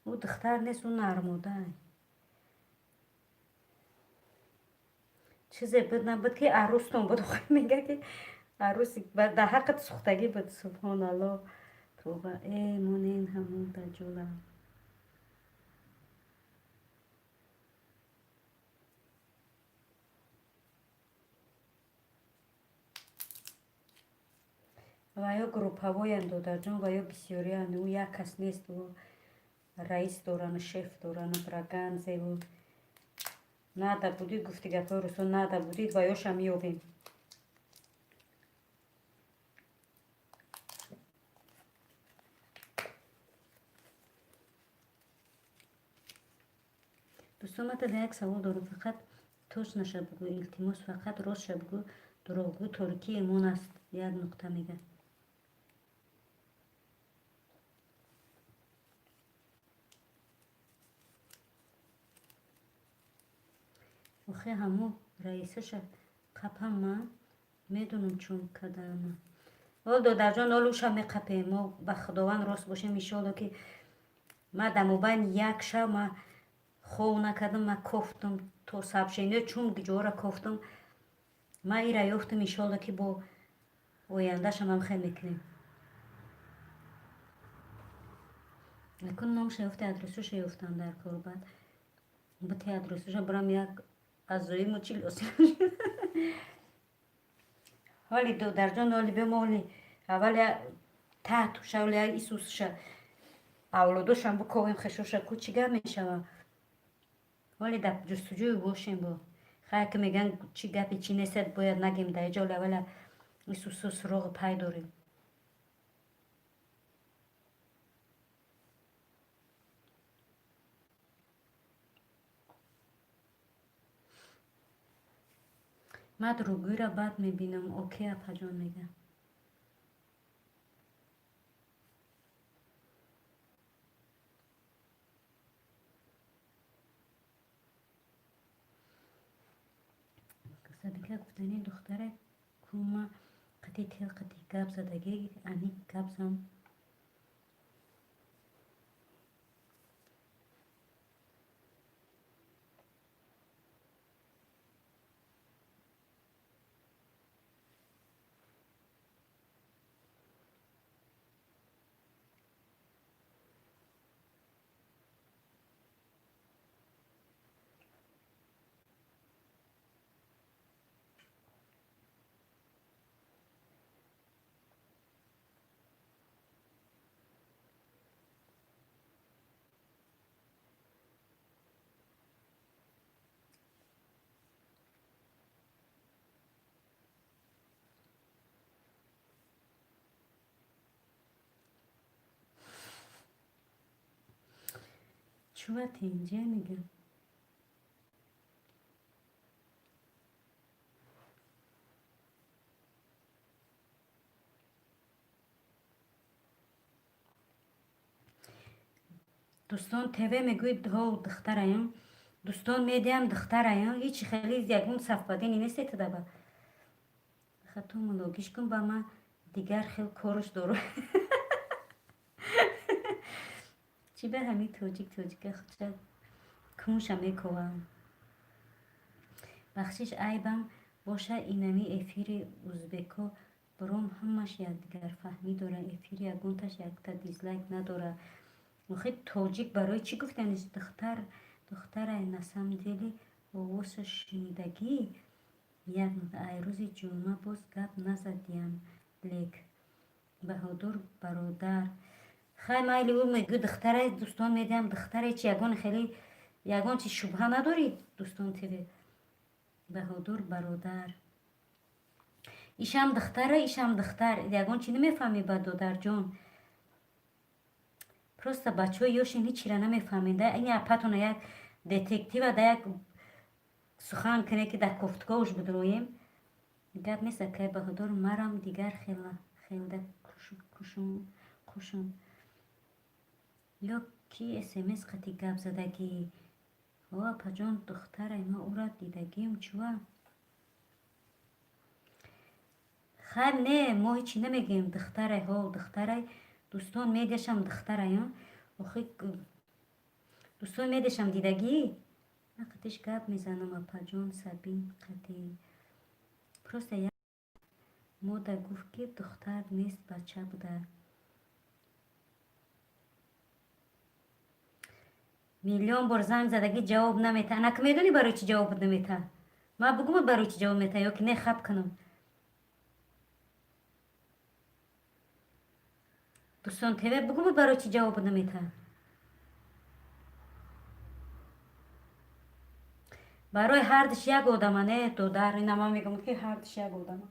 Speaker 1: Ӯ духтар нест, ӯ нармодай. Чизе буд набуд ки арӯстон буд, охи мега ки арӯси дар ҳаққат сӯхтагӣ буд. Субҳоналлоҳ, тоба. Э монен ҳамун даҷҷола. Ва ё группавоянд, додарҷон, ва ё бисёриянд. Ӯ як кас нест, ӯ раис дорану шеф дорану браганзеву. Нада будид, гуфти гапҳои рӯсо, нада будид, ва ёшам меёбем. Дӯстон, ман тада як савол дорам, фақат точноша бугӯ, илтимос, фақат ростша бугӯ, дурӯғгӯ торикии имон аст. Як нуқта мега. Охи ҳаму раисаша қапам ман медонам чун кадаама. Ол додарҷон, ол уша меқапем, мо ба Худованд рост бошем, иншоалло ки ма дар мобайн як шаб ма хов накардам, ма кофтам то сообщениё чун ҷора кофтам, ма ира ёфтам, иншоалло ки бо ояндашам ҳам хел мекунем. Акун номша ёфте, адресуша ёфтам дар кор, баъд бите адресуша бурам як азоиму чӣ лозим. Ҳоли додарҷон, ҳоли биё мо ҳоли аввал таҳтуша, ҳоли исусша авлодошам биковем, хешоша ку чӣ гап мешава. Ҳоли дар ҷустуҷӯй бошем бо. Хай ки мегӯянд чӣ гапи чӣ нестад, бояд нагем дар иҷо, ҳоли аввала исусу суроғи пай дорем. Ман дурӯғгӯиро бад мебинам, окей, апаҷон мега. Сабика гуфтани духтара кума қати тел қати гап задагӣ, ани гап зан. Чува тинҷа мегӯям. Дӯстон ТВ мегӯед, ҳо, духтараям. Дӯстон медиҳам, духтараям. Ҳичи хеле ягон совпадение несте тадаба. Хато мулогиш кун, ба ман дигар хел корш дорам. Чӣ ба ҳамин тоҷик тоҷика худша кунша мековам. Бахшиш, айбам боша, инами эфири узбеко буром, ҳамаш якдигарфаҳмӣ дора, эфири ягонташ якта дизлайк надора. Охи тоҷик барои чӣ гуфтаниш духтар духтарай? На самом деле овоза шунидагӣ як ай рӯзи ҷумъа боз гап назадиям, лек баҳодур бародар, хай майли, ӯ мегӯ духтарай, дӯстон медиҳам, духтаре чи ягон хеле ягон чи шубҳа надорӣ, дӯстон ТВ, баҳодур бародар, ишам духтара, ишам духтар, ягон чи намефаҳмӣ ба додарҷон. Просто бачаҳои ёшин ҳичира намефаҳмед. Ин апатона як детектива да як сухан куне, ки дар кофтгоҳш бидроем, гап нест. Акай Баҳодур, марам дигар хелда кушум ё ки смс қати гап задагӣ. О, апаҷон, духтарай, ма ӯра дидагием, чува? Хайр, не, мо ҳичи намегӯем, духтарай, ҳо, духтарай, дӯстон медиашам, духтарай. Охи дӯстон медиашам дидагӣ, қатиш гап мезанам, апаҷон, Сабин қати. Просто як мода гуфт, ки духтар нест, бача буда. Миллион бор занг задагӣ, ҷавоб намета. Анака медонӣ, барои чӣ ҷавоб намета? Ма бугума, барои чӣ ҷавоб мета ё ки не, хаб кунам? Дӯстон ТВ, бугума, барои чӣ ҷавоб намета? Барои ҳардиш як одама, не, додар, ина ман мегӯям, ки ҳардиш як одама.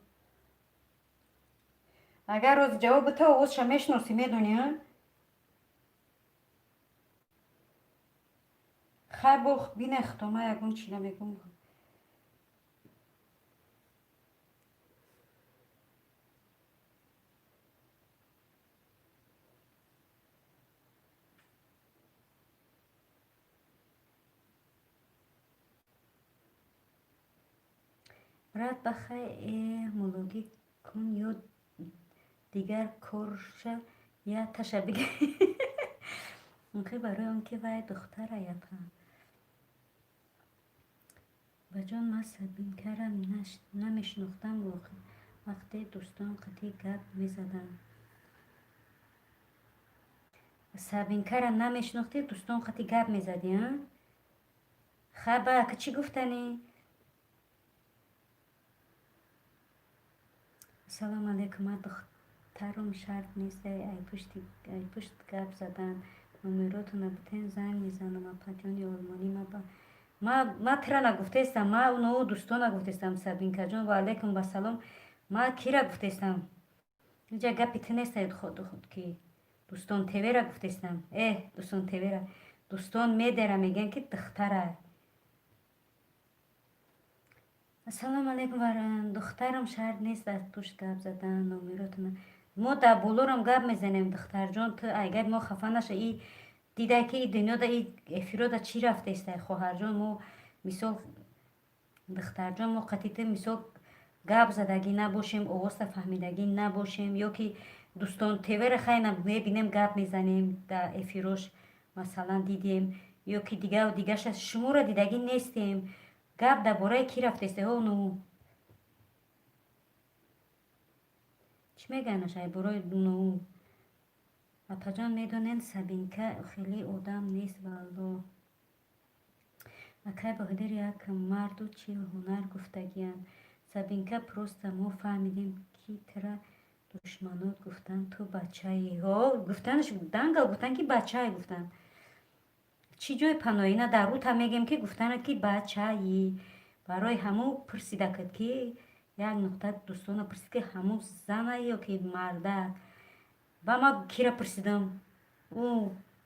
Speaker 1: Агар рӯз ҷавоб бита, овозша мешиносӣ, медонӣ. Хай, бох бинехто, ман ягон чи намегӯм. Брат, бахай, э мулогӣ кун ё дигар корша я таша бигир. Барои он ки вай духтара, япа. Баҷон, ман Сабинкара намешинохтам, вақте дӯстон қатъи гап мезадам. Сабинкара намешинохтӣ, дӯстон қатъи гап мезадӣ, а? Хай, ба ака чӣ гуфтанӣ? Ассалому алайкум, ман духтарум, шарт нест ай пушт гап задан. Номеротона битен, занг мезанам, апаҷони олмонӣ. Ма тира нагуфтаистам, ма уно дӯстон нагуфтаистам, Сабинкаҷон, ва алайкум вассалом. Ма кира гуфтаистам? Инҷа гапи ту нест, ки дӯстон ТВра гуфтаистам. Э, дӯстон ТВра, дӯстон медера мегӯянд, ки духтара. Ассалому алайкум, духтарам, шарт нест аз пушт гап задан, номеротона. Мо дар болорам гап мезанем, духтарҷон, ту ай гапи мо хафа наша. И дидай, ки и дунёда, и эфирода чӣ рафтаистай, хоҳарҷон, мо мисол, духтарҷон, мо қатъи ту мисол гап задагӣ набошем, овозта фаҳмидагӣ набошем, ё ки дӯстон ТВра хайна мебинем, гап мезанем дар эфирош, масалан, дидем, ё ки дигар дигарша шуморо дидагӣ нестем. Гап дар бораи кӣ рафтаистай? Ҳо, ну чӣ меганаш ай бораи ну? Апаҷон, медонед, Сабинка хеле одам нест, валло. Акай Баҳодир, як марду чил ҳунар гуфтагианд. Сабинка, просто мо фаҳмидем, ки тира душманот гуфтанд, ту бачаи. Ҳо, гуфтанаш дангал гуфтанд, ки бачае гуфтанд. Чӣ ҷои паноҳӣ на дар рута мегӯем, ки гуфтанад, ки бачаи. Барои ҳамун пурсида кад, ки як нуқта дӯстона пурсид, ки ҳамун зана ё ки мардак. Ба ма кира пурсидам? Ӯ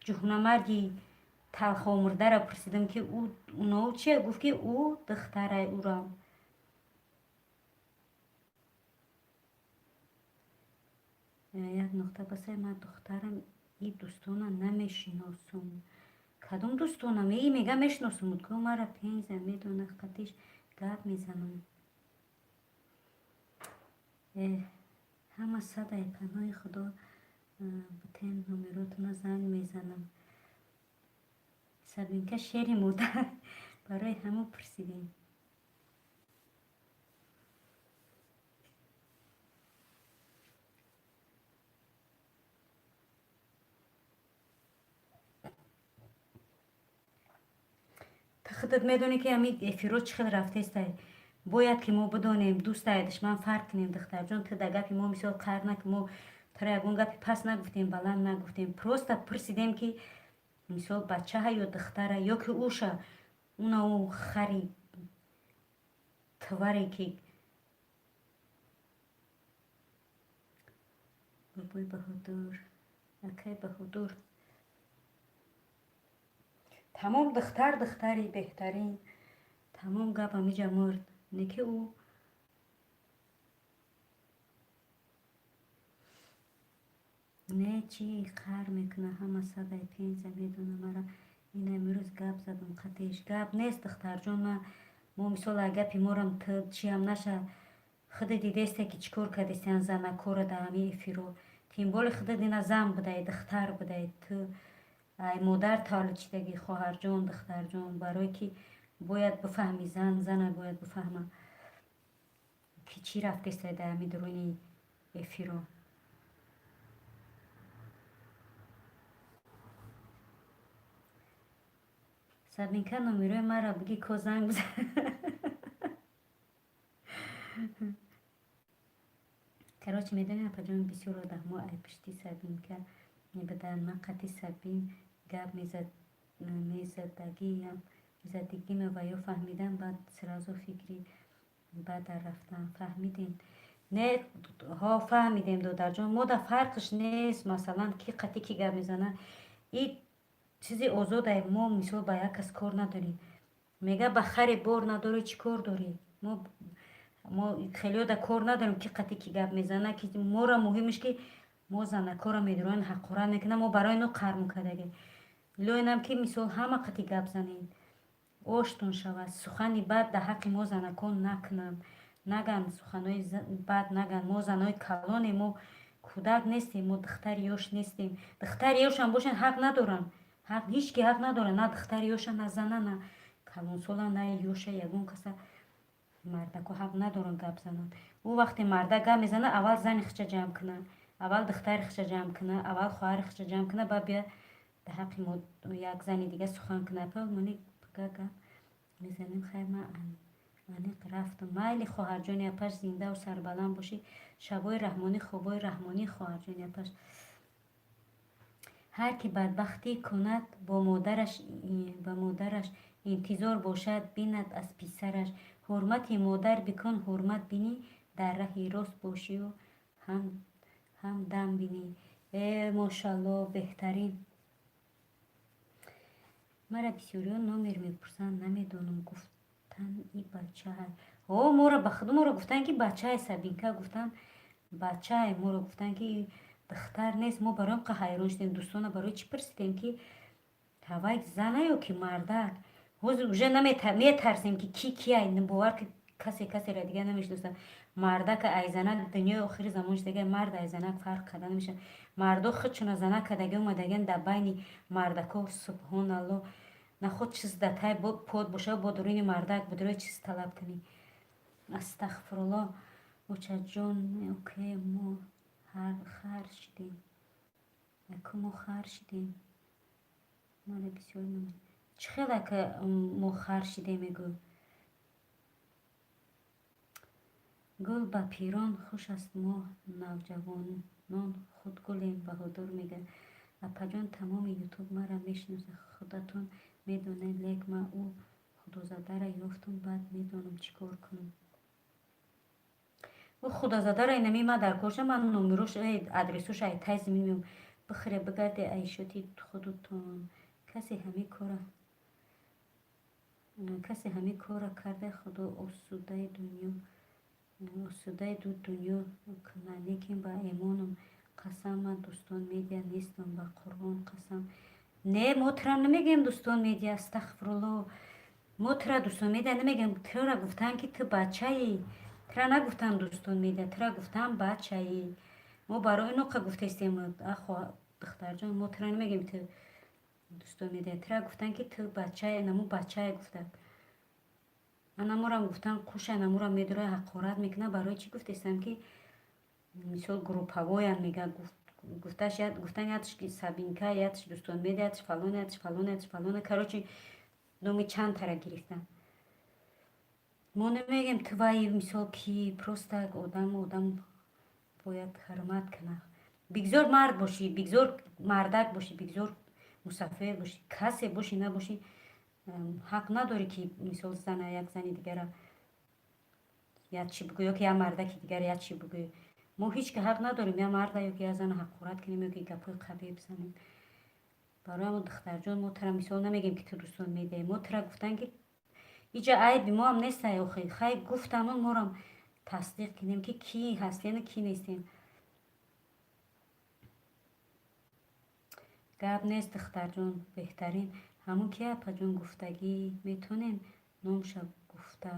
Speaker 1: ҷуҳнамарди. Талхомурдаро пурсидам, ки уно чия, гуфт, ки ӯ духтарай урам. Як нуқта басай, ман духтарам и дӯстона намешиносум. Кадом дӯстонам? И мега мешиносум, ку мара пенза медона, қатиш гап мезанам. Ҳама садай, паноҳи Худо бутен, номеротона занг мезанам. Сабинка шери модар, барои ҳамо пурсидем. Худат медонӣ, ки ҳами эфиро чӣ хел рафтестай. Бояд ки мо бидонем, дӯстай душман фарқ кунем. Духтарҷон, ту да гапи мо мисол қар на, ки мо тара ягон гапи пас нагуфтем, баланд нагуфтем, просто пурсидем, ки мисол бачаҳа ё духтара, ё ки уша уна ӯ хари тваре, ки бобои Баҳодур, акай Баҳодур. Тамом, духтар, духтари беҳтарин, тамом, гап ҳамиҷа мурд. Не ки ӯ не чӣ қар мекуна. Ҳама садай, пенза медона мара, ина имрӯз гап задам қатиш. Гап нест, духтарҷон, ма мо мисол гапи морам чиам наша. Худи дидесте, ки чӣ кор кардестиан занакора дар ҳами эфиро. Тем более худат ина зан будай, духтар будай, ту ай модар таваллуд шидагӣ, хоҳарҷон, духтарҷон, барое ки бояд бифаҳми, зан зана бояд бифаҳма, ки чӣ рафтестай дар ҳами дуруни эфиро. Сабинка, номерои маро биги, ко занг бизан. Короче, медонӣ, апаҷон, бисёр одамо ай пишти Сабинка мебуданд. Ман қатъи Сабин гап мезадагиам, мезадагима ва ё фаҳмидам, баъд сразу фикри бад дар рафтам. Фаҳмидем? Не, ҳо, фаҳмидем, додарҷон. Мо да фарқш нест, масалан, ки қатъи ки гап мезана, и чизи озодае. Мо мисол ба як кас кор надорем. Мега, ба харе бор надорӣ, чӣ кор дорӣ? Мо хелео да кор надорем, ки қатъи ки гап мезана, ки мора муҳимаш, ки мо занакора медуроен, ҳақорат мекунам, мо барои но қарм кардагем. Илоинам, ки мисол ҳама қатъи гап занед, оштон шавад, сухани бад дар ҳаққи мо занакон накунанд, наган, суханои бад наган. Мо занои калонем, мо кӯдак нестем, мо духтари ёш нестем. Духтари ёшам бошанд, ҳақ надоранд, ҳақ ҳеҷ ки ҳақ надорад, на духтари ёша, на зана, на калонсола, на ёша, ягон каса мардако ҳақ надоранд гап зананд. Ӯ вақте мардак гап мезана, аввал зани хича ҷамъ куна, аввал духтари хича ҷамъ куна, аввал хоҳари хича ҷамъ куна, баъд бия дар ҳаққи мо як зани дига сухан куна. Мони пага гап мезанем. Хайр, ман аниқ рафтам. Майли, хоҳарҷони апаш, зиндаву сарбаланд бошӣ. Шабои раҳмонӣ, хобои раҳмонӣ, хоҳарҷони апаш. Ҳар ки бадбахтӣ кунад бо модараш, ба модараш интизор бошад, бинад аз писараш. Ҳурмати модар бикун, ҳурмат бинӣ, дар раҳи рост бошию ҳам дам бинӣ. Э, мошалло, беҳтарин. Мара бисёриҳо номер мепурсанд, намедонам, гуфтан и бачаҳай. О, моро ба худ моро гуфтанд, ки бачаҳай Сабинка, гуфтанд бачаҳай, моро гуфтанд, ки духтар нест. Мо барои қа ҳайрон шудем, дӯстона, барои чӣ пурсидем, ки ҳавай зана ё ки мардак. Ҳозир уже метарсем, ки ки кияй, бовар ки касе касеро дига намешиносад. Мардака ай занак, дунёи охири замон шудага, мард ай занак фарқ карда намешавад. Мардо худшона занак кардага омадаган дар байни мардако. Субҳоналло, наход чиз дар тай под боша, бо дуруни мардак будрои чиз талаб кунӣ. Астағфирулло, очаҷон, оке, мо хар шидем. Аку мо хар шидем. Мара бисёр чӣ хел ака мо хар шидем, мегӯ. Гул ба пирон хуш аст, мо навҷавонон худ гулем, Баҳодур мега. Апаҷон, тамоми Ютуб мара мешиносад, худатон медонед, лек ман ӯ худозадаро ёфтум, баъд медонам чӣ кор кунам. Ӯ худозадаро инами ма дар корша, ман номерош, адресош ай тай замин меом. Бихӯре, бигарде айшоти худутон. Касе ҳамин корра карда, Худо осудаи дунё, осудаи ду дунё кунад. Лекин ба эмоном қасам, ман Дӯстон Медиа нестам, ба Қуръон қасам. Не, мо тура намегӯем Дӯстон Медиа, астағфирулло. Мо тура Дӯстон Медиа намегӯем. Тура гуфтанд, ки ту бачаӣ. Тура нагуфтанд Дӯстон Медиа, тура гуфтанд бачаӣ. Мо барои ноқа гуфтаистем, ахо духтарҷон, мо тура намегӯем ту Дӯстон Медиа. Тура гуфтанд, ки ту бачае, наму бачае гуфтанд. Анаморам гуфтанд қуша, намурам медора, ҳақорат мекунад. Барои чӣ гуфтаистам, ки мисол группавоян мега гуфташ, гуфтан ятш Сабинка, ятш Дӯстон Медиа, ятш фалон, ятш фалон, ятш фалон. Короче, номи чанд тара гирифтан. Мо намегӯем ту вай, мисол, ки просто одам бояд ҳурмат кунад. Бигзор мард бошӣ, бигзор мардак бошӣ, бигзор мусафир бошӣ, касе бошӣ, набошӣ, ҳақ надорӣ, ки мисол зана, як зани дигара як чӣ бигӯ ё ки як мардаки дигара як чӣ бигӯӣ. Мо ҳеҷ ка ҳақ надорем як марда ё ки як зана ҳақорат кунем ё ки гапҳои қабеҳ бизанем. Барои ҳамон, духтарҷон, мо тура мисол намегӯем, ки ту Дӯстон Медиаи. Мо тура гуфтан, ки иҷа айби моам нестай охи. Хай, гуфтамон, морам тасдиқ кунем, ки кӣ ҳастену кӣ нестем. Гап нест, духтарҷон, беҳтарин. Ҳамун ки апаҷон гуфтагӣ, метонем номша гуфта?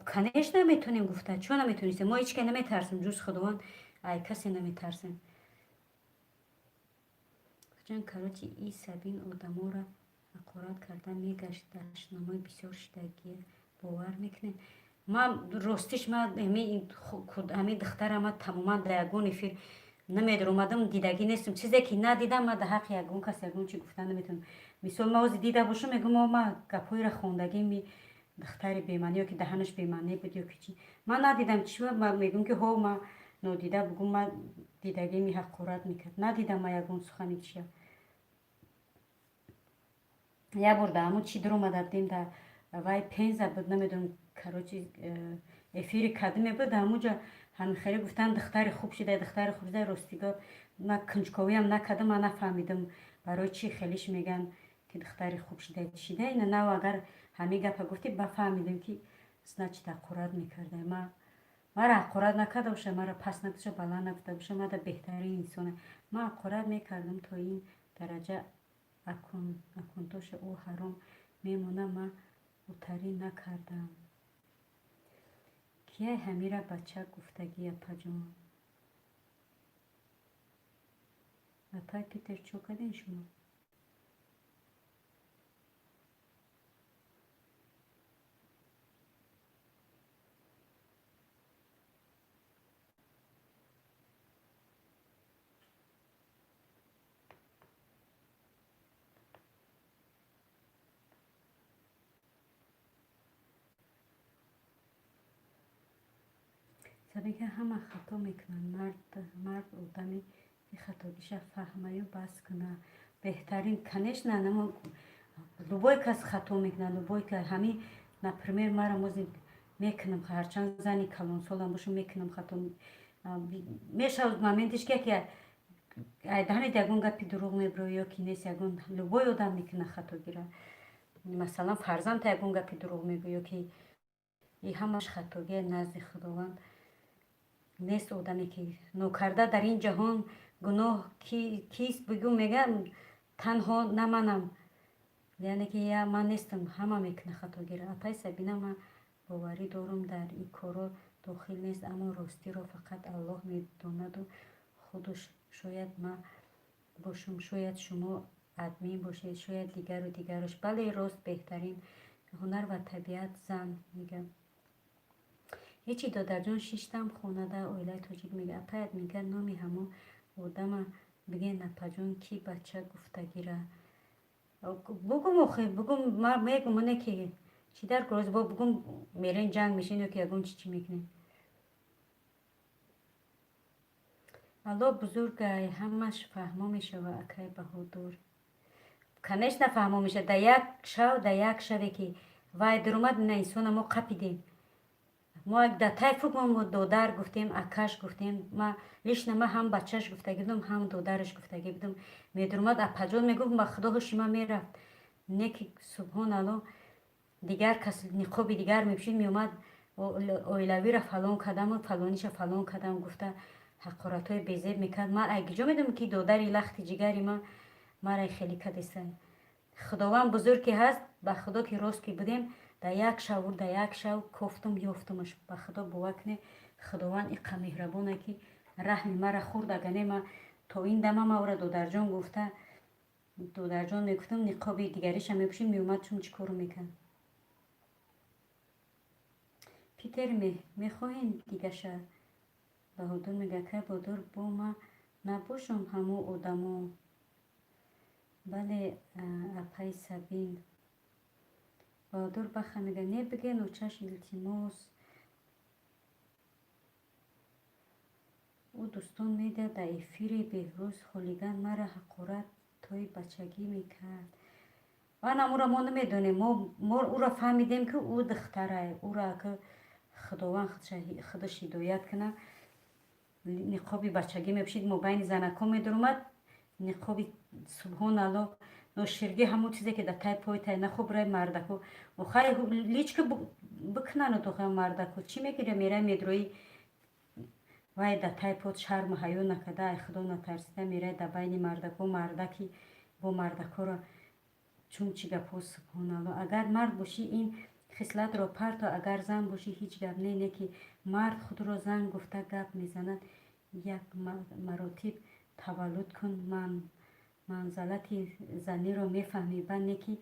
Speaker 1: Конечно, метонем гуфта. Чо наметонистем? Мо ҳеҷ ка наметарсем, ҷуз Худованд ай касе наметарсем. Ҷон, короче, и Сабин одаморо ҳақорат карда мегашт, дашномои бисёр шидагия, бовар мекунед? Ман ростиш, ман ҳамин духтара ма тамоман дар ягон эфир намедаромадам, дидагӣ нестам. Чизе ки надидам, ман дар ҳаққи ягон кас ягон чи гуфта наметавонам. Мисол, ман ози дида бошам, мегӯям, о, ман гапҳоеро хондагим, духтари бемаънӣ ё ки даҳанаш бемаънӣ буд ё ки чӣ, ман надидам. Чи мегӯм, ки ҳо, ман нодида бугум, ман дидагими ҳақорат мекард, надидам ман ягон сухани чия. Як бор дар ҳамун чӣ дуромада будем, дар вай Пенза буд, намедонам, короче, эфири кадиме буд, ҳамунҷо ҳамихеле гуфтанд, духтари хуб шида, духтари хуб шида. Ростиго, ман кунҷковиам накардам, ман нафаҳмидам, барои чӣ хелиш мегӯянд, ки духтари хуб шида, шида. Ина нав агар ҳамин гапа гуфтӣ, бафаҳмидем, ки значит ҳақорат мекарда. Ма мара ҳақорат накарда боша, мара пас нагуфта, баланд нагуфта боша, мада беҳтарин инсоне. Ман ҳақорат мекардам то ин дараҷа аккаунтоша ӯ ҳаром мемона, ман утарӣ накардам. Кияй ҳамира бача гуфтагӣ, апаҷон? Апай Питер, чо кардем шумо? Сабинка, ҳама хато мекунанд. Мард одаме ки хатогиша фаҳмаю бас кунад, беҳтарин. Конечно, любой кас хато мекунад, любой кас. Ҳамин, например, мара мози мекунам, ҳарчанд зани калонсолам бошам, мекунам хато. Мешавад моментиш, ки яке даҳанет ягон гапи дурӯғ мебирояд ё ки нест, ягон любой одам мекунад хатогира. Масалан, фарзандта ягон гапи дурӯғ мегӯяд ё ки и ҳамаш хатогия. Назди Худованд нест одаме ки нокарда дар ин ҷаҳон. Гуноҳ кист, бигӯ, мегӯям, танҳо на манам, яъне ки я ман нестам, ҳама мекунад хатогира. Апай Сабина, ман боварӣ дорам, дар ин корҳо дохил нест, аммо ростиро фақат Аллоҳ медонаду худаш. Шояд ман бошам, шояд шумо админ бошед, шояд дигару дигарош. Бале, рост, беҳтарин ҳунар ва табиат зан мегӯям. Ҳечи, додарҷон, шиштам хонада, оилаи тоҷик мега. Апай админка, номи ҳамон одама бигӯен, апаҷон, ки бача гуфтагира. Бугум, охи, бугум, мегум, оне ки чӣ дар кор бо бугум, мерен ҷанг мешин ё ки ягон чи чӣ мекунем. Аллоҳ бузургай, ҳамаш фаҳмо мешава, акай Баҳодур. Конечно, фаҳмо мешава. Дар як шав, дар як шаве ки вай дуромад, ина инсона мо қапидем. Мо дар тай фукмо додар гуфтем, акаш гуфтем. Ма лично ма ҳам бачаш гуфтагӣ будам, ҳам додараш гуфтагӣ будам. Медурмад, апаҷон мегуфт, ба худо ҳуши ма мерафт. Не ки, субҳоналло, дигар кас ниқоби дигар мепӯшид, меомад, оилавиро фалон кардаму фалониша фалон кардам гуфта, ҳақоратҳои безеб мекард. Ман айгиҷо медонам, ки додари лахти ҷигари ма мара хеле кадеса. Худованд бузург ки ҳаст, ба худо ки рост ки будем, дар як шав, дар як шав кофтум, ёфтумаш. Ба худо бовар кунед, Худованд иқа меҳрабоне, ки раҳми мара хӯрд. Агане ма то ин дама ма ӯра додарҷон гуфта, додарҷон мегуфтам, ниқоби дигариша мепӯшид, меомад, чун чӣ кору мекард. Питер мехоҳем дигаша. Баҳодур мега, кай Баҳодур, бо ма набошам ҳамо одамо. Бале, апаи Сабин. Баҳодур баха мега, не биген, очаш, илтимос. Ӯ дӯстон медиҳад, дар эфири Беҳрӯз Холиган мара ҳақорат тои бачагӣ мекард. Анам ӯра мо намедонем. Мо ӯра фаҳмидем, ки ӯ духтарай. Ӯра ки Худованд худаш ҳидоят кунад. Ниқоби бачагӣ мепӯшид, мобайни занакҳо медурумад, ниқоби, субҳоналло, ноширгӣ, ҳамон чизе ки дар тай пой тай нахоб рай мардако. Охай личка бикунану тохай мардако чӣ мегиря, мерай медрои вай дар тай под шарму ҳаё накарда, ай худо натарсида, мерай дар байни мардако, мардаки бо мардакоро чун чӣ гапҳо, субҳоналло. Агар мард бошӣ, ин хислатро парто, агар зан бошӣ, ҳеҷ гап не. Не ки мард худро зан гуфта гап мезанад. Як маротиб таваллуд кун, ман манзалати заниро мефаҳмӣ. Ба не ки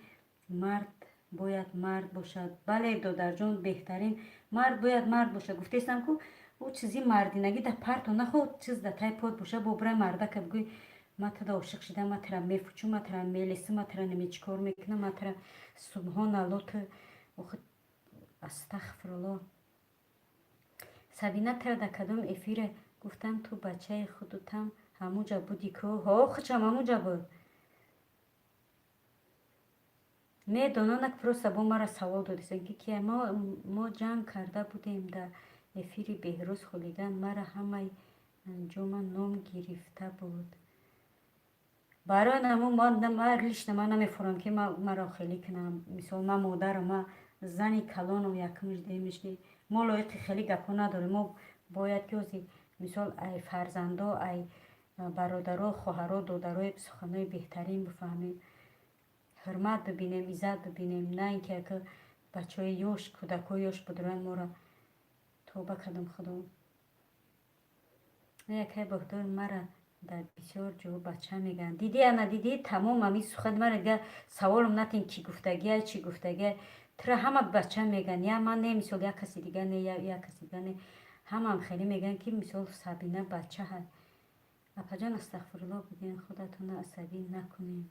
Speaker 1: мард бояд мард бошад. Бале, додарҷон, беҳтарин, мард бояд мард бошад. Гуфтестам ку, ӯ чизи мардинагӣ дар парто нахоҳ, чиз дар тай под боша, бо бирай мардака бигӯй, ма тада ошиқ шидам, ма тара мефучум, ма тара мелесим, ма тара неми чӣ кор мекунам, ма тара, субҳоналло, ту астағфирулло. Сабина, тара дар кадом эфире гуфтам, ту бачаи худутам ҳамуҷа буди ку? Ҳо, худшам ҳамуҷа буд. Медонанак, просто бо мара савол додистан, ки кия. Мо ҷанг карда будем дар эфири Беҳрӯз Холиган, мара ҳамаи ҷома ном гирифта буд. Барои намо ма лично ман намефурам, ки маро хелӣ кунам. Мисол, ман модарам, ма зани калонам, якумш демиш ки мо лоиқи хеле гапҳо надорем. Мо бояд ки ози мисол ай фарзандо, ай бародаро, хоҳаро, додарои суханои беҳтарин бифаҳмем, ҳурмат бибинем, иззат бибинем, на ин ки яка бачаҳои ёш, кӯдакҳои ёш будуранд моро. Тоба кардам, худо. Якай Баҳодур, мара дар бисёр ҷо бача мегӯянд. Дидӣ, ана дидӣ, тамом ҳамин сухани мара дигар саволам натин, кӣ гуфтагиай, чӣ гуфтагиай. Тура ҳама бача мегӯянд, я ман не, мисол, як каси дигар не, як каси дигар не, ҳамаам хеле мегӯянд, ки мисол Сабина бача ҳаст. Апаҷон, астағфирулло бигӯен, худатонро асабӣ накунем.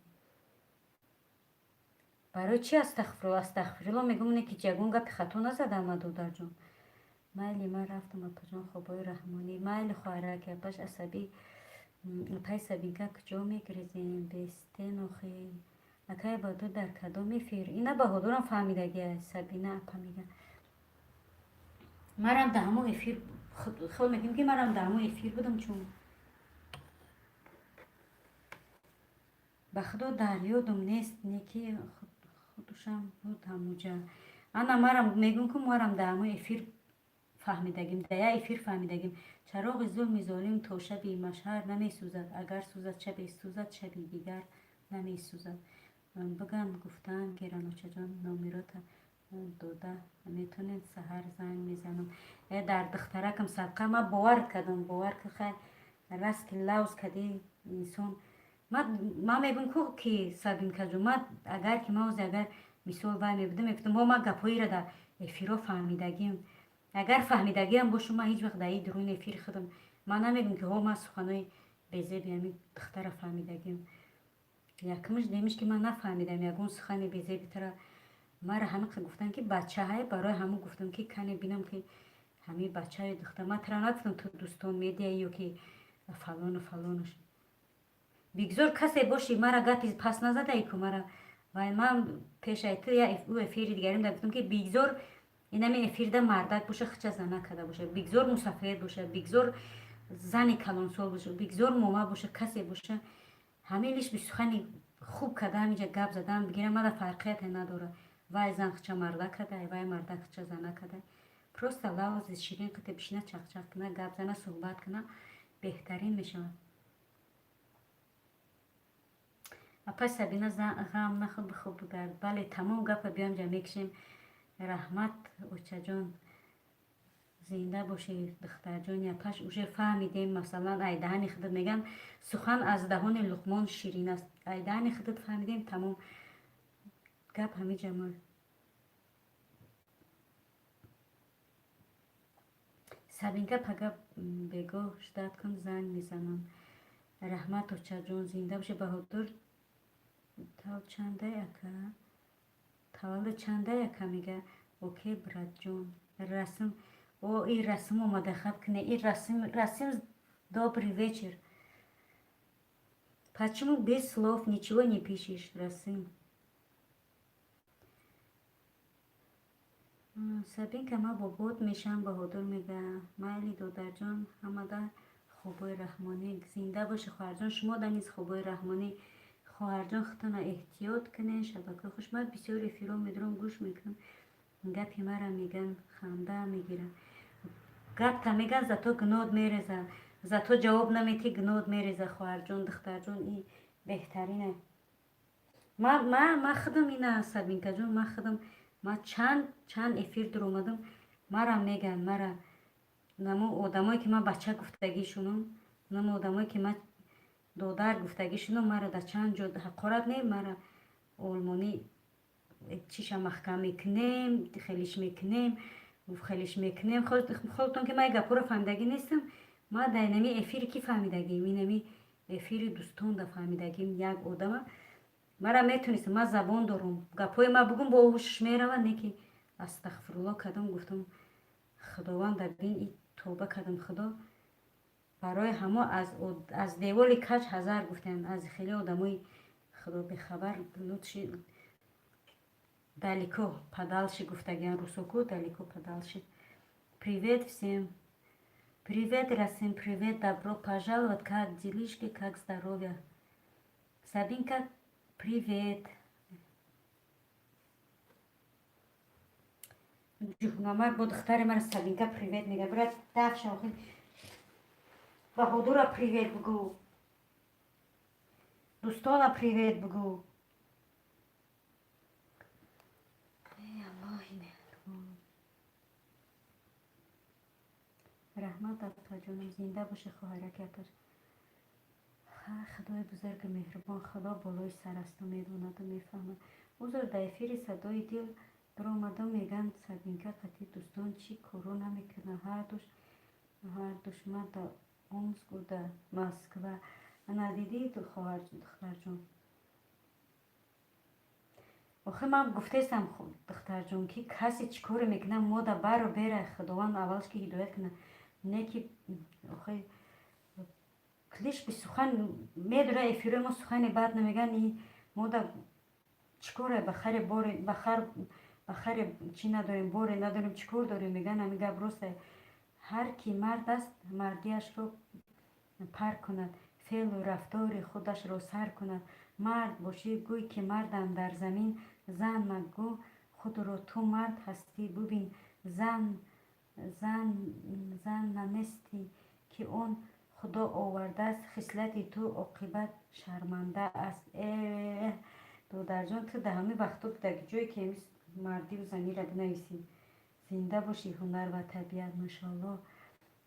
Speaker 1: Барои чӣ астағфирулло? Астағфирулло мегӯм, не ки ягон гапи хато назадам ма, додарҷон. Майли, ман рафтам, апаҷон, хобҳои раҳмонӣ. Майли, хоҳараки, апаш асабӣ. Апаи Сабинка, куҷо мегирезем? Бестен охи. Акай Баҳодур, дар кадом эфир? Ина Баҳодурам фаҳмидагия, Сабина апа мега. Марам дар ҳамон эфир, хел мекунем, ки марам дар ҳамон эфир будам, чун ба худо дар ёдум нест, не ки худушам буд ҳамуҷа. Ана марам мегӯм, ки марам дар ҳамон эфир фаҳмидагим, дар як эфир фаҳмидагим. Чароғи зулми золим то шаби машҳар намесӯзад, агар сӯзад, шабе сӯзад, шаби дигар намесӯзад. Биган гуфтаанд, ки Раночаҷон, номерота дода метонед, саҳар занг мезанам. Э, дар духтаракам садқа, ма бовар кардам, бовар ки хай раст ки лавз кардӣ инсон. Ма мегӯм ку, ки Сабинкаҷон, ма агар ки ма ози агар мисол вай мебудам, мегуфтам, ҳо, ма гапҳоеро дар эфирҳо фаҳмидагим. Агар фаҳмидагиам бошум, ман ҳеҷ вақт дар ин дуруни эфири худам ман намегӯм, ки ҳо, ман суханои безеби ҳамин духтара фаҳмидагим. Якумш демиш ки ман нафаҳмидам ягон сухани безеби тара. Мара ҳамин гуфтанд, ки бачаҳай, барои ҳамон гуфтам, ки кане бинам, ки ҳамин бачаи духтар. Ман тара нагуфтам, ту дӯстон медиҳӣ ё ки фалону фалонаш. Бигзор касе бошӣ, мара гапи пас назадаи ку мара. Вай ман пешаи ту я ӯ эфири дигарим да гуфтам, ки бигзор. Инами эфирда мардак боша, хича зана када боша, бигзор мусафир боша, бигзор зани калонсол боша, бигзор мома боша, касе боша, ҳамин лиш би сухани хуб када ҳаминҷа гап задан бигирам, мада фарқияте надора, вай зан хича марда кадай, вай мардак хича зана кадай. Просто лавзи ширин қите бишина, чақчақ кина, гап зана, суҳбат кина, беҳтарин мешавад. Апай Сабина, ғам нахӯр, бихоб, бигард. Бале, тамом гапа биём ҷа мекушем. Раҳмат, очаҷон, зинда бошӣ, духтарҷон. Япаш, уже фаҳмидем. Масалан, ай даҳани худат меган, сухан аз даҳони Луқмон ширин аст. Ай даҳани худат фаҳмидем, тамом гап ҳамиҷа мо. Сабинка, пага бегоҳ ждать кун, занг мезанам. Раҳмат, очаҷон, зинда бошӣ. Баҳодур, тав чандай ака? Таваллуд чандай, ака? Мега. Окей, братҷон. Расм, о, и расм омада, хаб кне, и расм, расм. Добрый вечер. Почему без слов ничего не пишешь, Расым? Сабинка, ма бобот мешавам, Баҳодур мега. Майли, додарҷон, ҳамада хобои раҳмонӣ. Зинда боши, хоҳарҷон, шумо да низ хобои раҳмонӣ. Хоҳарҷон, худтона эҳтиёт кунед. Шабакаи хуш. Ман бисёр эфирҳо медурам, гӯш мекунам, гапи мара меган, ханда мегирам. Гапта меган, зато гнод мереза, зато ҷавоб наметӣ, гнод мереза. Хоҳарҷон, духтарҷон, и беҳтарине. Ма худам ина, Сабинкаҷон, ма худам, ма чанд чанд эфир дуромадам, мара меган, мара намо одамое ки ман бача гуфтагишунам, намо одамое ки ман додар гуфтагишунам, мара дар чанд ҷо ҳақорат не, мара олмонӣ чиша маҳкам мекунем, хелиш мекунем, хелиш мекунем. Холтон ки ман гапҳоро фаҳмидагӣ нестам. Ма дар инами эфири ки фаҳмидагим, инами эфири дӯстон да фаҳмидагим. Як одама мара метонистам, ман забон дорум, гапҳои ма бугум, бо ҳушш меравад, не ки астағфирулло кардам, гуфтам: «Худованда, бин, и тоба кардам, Худо». Барои ҳамо аз деволи каҷ ҳазар гуфтанд, аз хеле одамои Худо бехабар лучше далеко подальше гуфтагиан русоку, далеко подальше. Привет всем. Привет, Расим, привет, добро пожаловать. Как делишки, как здоровье? Сабинка, привет. Ҷуҳномар бо духтари мара Сабинка привет мега. Брат, дафша охи. Баҳодура привет бугӯ. Дӯстона привет бугӯ. Эй, Аллоҳи меҳрубон. Раҳмат, апаҷонам, зинда боши, хоҳараки апаш. Худои бузургу меҳрубон, Худо болои сар асту, медонаду мефаҳмад. Узр, дар эфири садои дил дуромадам, меган Сабинка қатъи дӯстон чӣ коро намекунад, ҳардуш ҳардуш ма да Омску, да Москва. Ана дидӣ, хоҳар, духтарҷон. Охи ман гуфтаистам, духтарҷон, ки касе чӣ коре мекунад, мо да баро бера, Худованд аввалш ки ҳидоят кунад, не ки охи лиш би сухан медора, эфирои мо сухани бад намеган, и мо да чӣ коре, ба харе боре, ба хар, ба харе чӣ надорем, боре надорем, чӣ кор дорем, меган. Ҳамин гап рост. Ҳар ки мард аст, мардиашро пар кунад, феълу рафтори худашро сар кунад. Мард бошӣ, гӯй ки мардам дар замин, зан магӯ худро, ту мард ҳастӣ, бубин. Зан зан зан нанестӣ, ки он Худо овардааст, хислати ту оқибат шарманда аст. Э, додарҷон, ту дар ҳамин вақтҳо будаги ҷое ки мардиву занира бинависӣ. Зинда бошӣ, ҳунар ва табиат, машоалло.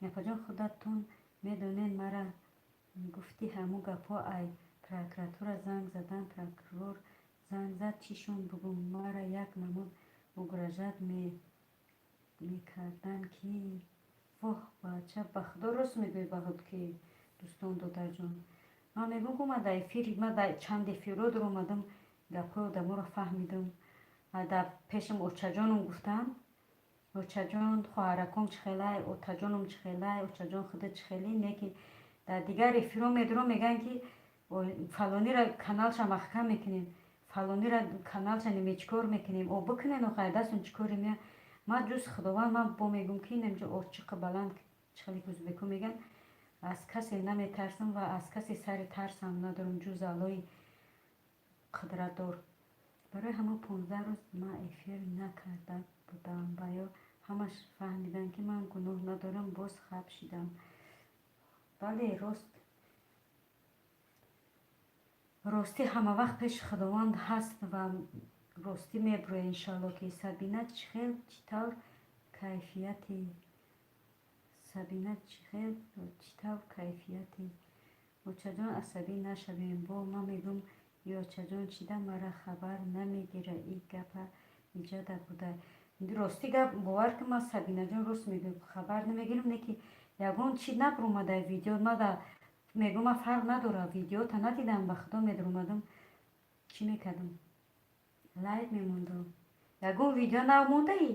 Speaker 1: Апаҷон, худатон медонед, мара гуфти ҳамун гапҳо, ай прокуратура занг задан, прокурор занг зад, чӣ шон бугум, мара як намуд угрожать мекардан ки воҳ, бача, ба Худо, рост мегӯӣ, Баҳод, ки дӯстон, додарҷон, ман мегӯм, ку ман дар эфири, ман дар чанд эфирҳо дуромадам, гапҳои одаморо фаҳмидам. Дар пешам очаҷонам гуфтам: «Очаҷон, хоҳараком чӣ хелай, отаҷоном чӣ хелай, очаҷон, худат чӣ хелӣ?» Не ки дар дигар эфирҳо медурам, мегӯянд ки фалонира каналша маҳкам мекунем, фалонира каналша немечикор мекунем. О, бикунен, охай дастон чӣ коре мея. Ман ҷуз Худованд, ман бо мегӯм, ки инамҷо очиқи баланд, чихеле ки узбеко мегӯянд, аз касе наметарсам ва аз касе сари тарсам надорам, ҷуз Аллоҳи қудратдор. Барои ҳамон 15 рӯз ман эфир накарда будам ва ё ҳамаш фаҳмиданд, ки ман гуноҳ надорам, боз хаб шидам. Бале, рост, ростӣ ҳамавақт пеши Худованд ҳаст ва ростӣ мебурӯяд, иншалло. Ки Сабина чӣ хел, чӣ тавр кайфияти, Сабина чӣ хел, чӣ тавр кайфияти? Очаҷон, асабӣ нашавем. Бо ман мегӯм, ёчаҷон, чида мара хабар намегира, и гапа иҷода буда. Ростӣ гап, бовар ки, ман, Сабинаҷон, рост мегӯям, хабар намегирам, не ки ягон чи набуромада видео мада. Мегӯм, ман фарқ надора, видеота надидам, ба Худо, медаромадам, чӣ мекардам, лайк мемондам. Ягон видео намондаӣ?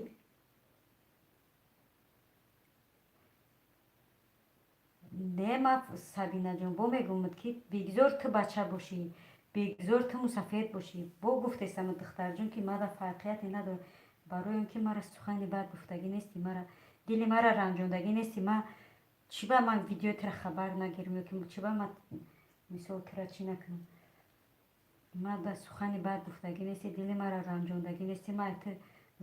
Speaker 1: Не, ма, Сабинаҷон, бо мегӯмад, ки бигзор ту бача бошӣ, бигзор ту мусафед бошӣ. Бо гуфтесам, духтарҷон, ки мада фарқияте надорад, барои он ки мара сухани бад гуфтагӣ нести, мара дили мара ранҷондагӣ нести. Ма чӣ ба ман видеои тура хабар нагирам ё ки чӣ ба ман, мисол, тура чӣ накунам? Ма да сухани бад гуфтагӣ нести, дили мара ранҷондагӣ нести, ма ту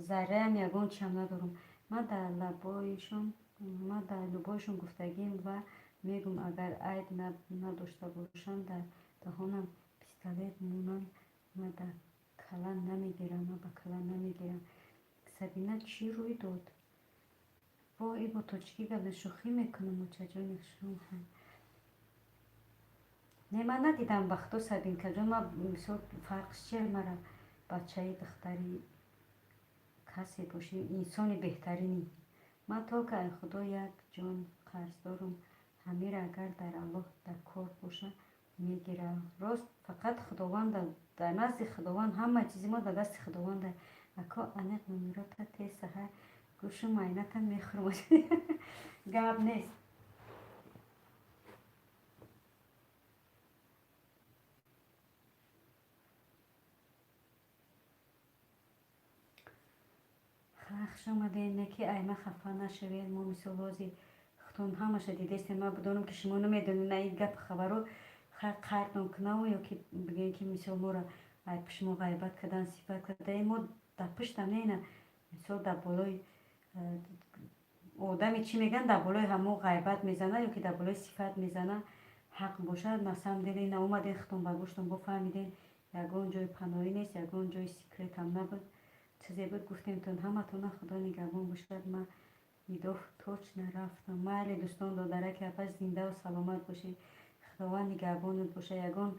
Speaker 1: зарраям ягон чиам надорам. Ма дар лабоишон, ма дар лубоишон гуфтагим ва мегӯм, агар айб надошта бошам, дар даҳонам пистолет монанд, ма дар кала намегирам, ма ба кала намегирам. Сабина, чӣ рӯй дод? Во, и бо тоҷикӣ гап, шӯхӣ мекунам, очаҷони. Не, ман надидам, ба Худо, Сабинкаҷон. Ма, мисол, фарқш чия? Мара бачаи, духтари касе бошӣ, инсони беҳтаринӣ. Ман только ай Худо як ҷон қарздорум, ҳамира агар дар Аллоҳ дар кор боша, мегира. Рост, фақат Худованда, дар назди Худованд ҳама чизи мо дар дасти Худованда. Ако, аниқ номерота тез, саҳар гӯшу майната мехӯрм, гап нест. Хуш омадед. Не ки айма хафа нашавед. Мо, мисол, ҳозир худтон ҳамаша дидестем. Ман бидонам, ки шумо намедонед на ин гап хабаро қайртон кунаву ё ки бигӯем, ки, мисол, моро ай пушмо ғайбат кардан, сифат карда. Мо дар пуштам не, ина, мисол, дар болои одаме чӣ мегӯянд, дар болои ҳамо ғайбат мезана ё ки дар болои сифат мезана, ҳақ бошад. На самом деле ина омаден, худтон ба гӯштон бофаҳмиден, ягон ҷои паноҳӣ нест, ягон ҷои секретам набуд, чизе буд, гуфтемтон. Ҳаматона Худо нигаҳбон бошад. Ман идоф точно рафтам. Майли, дӯстон, додараки апа, зиндаву саломат бошед, Худованд нигаҳбонат бошад. Ягон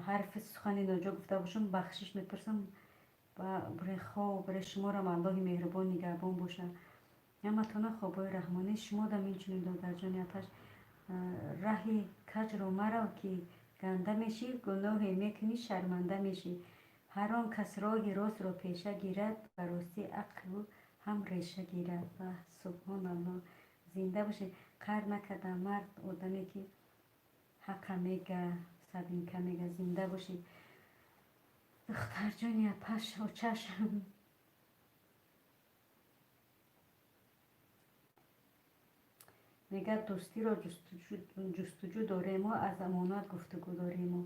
Speaker 1: ҳарфи сухани ноҷо гуфта бошам, бахшиш мепурсам. Бре хоб, бре шуморам Аллоҳи меҳрубон нигаҳбон бошад. Ҳаматона хобҳои раҳмонӣ. Шумодам инчунин, додарҷони апаш. Раҳи каҷро марав, ки ганда мешӣ, гуноҳе мекунӣ, шарманда мешӣ. Ҳар он кас роҳи ростро пеша гирад, ба ростӣ ақлу ҳам реша гирад. Ва субҳоналлоҳ, зинда бошед. Қар накардам, мард одаме ки ҳақа мега, Сабинка мега. Зинда бошед, духтарҷони апаш, очаш. Мегӯяд, дӯстиро ҷустуҷӯ дорему, аз амонат гуфтугӯ дорему.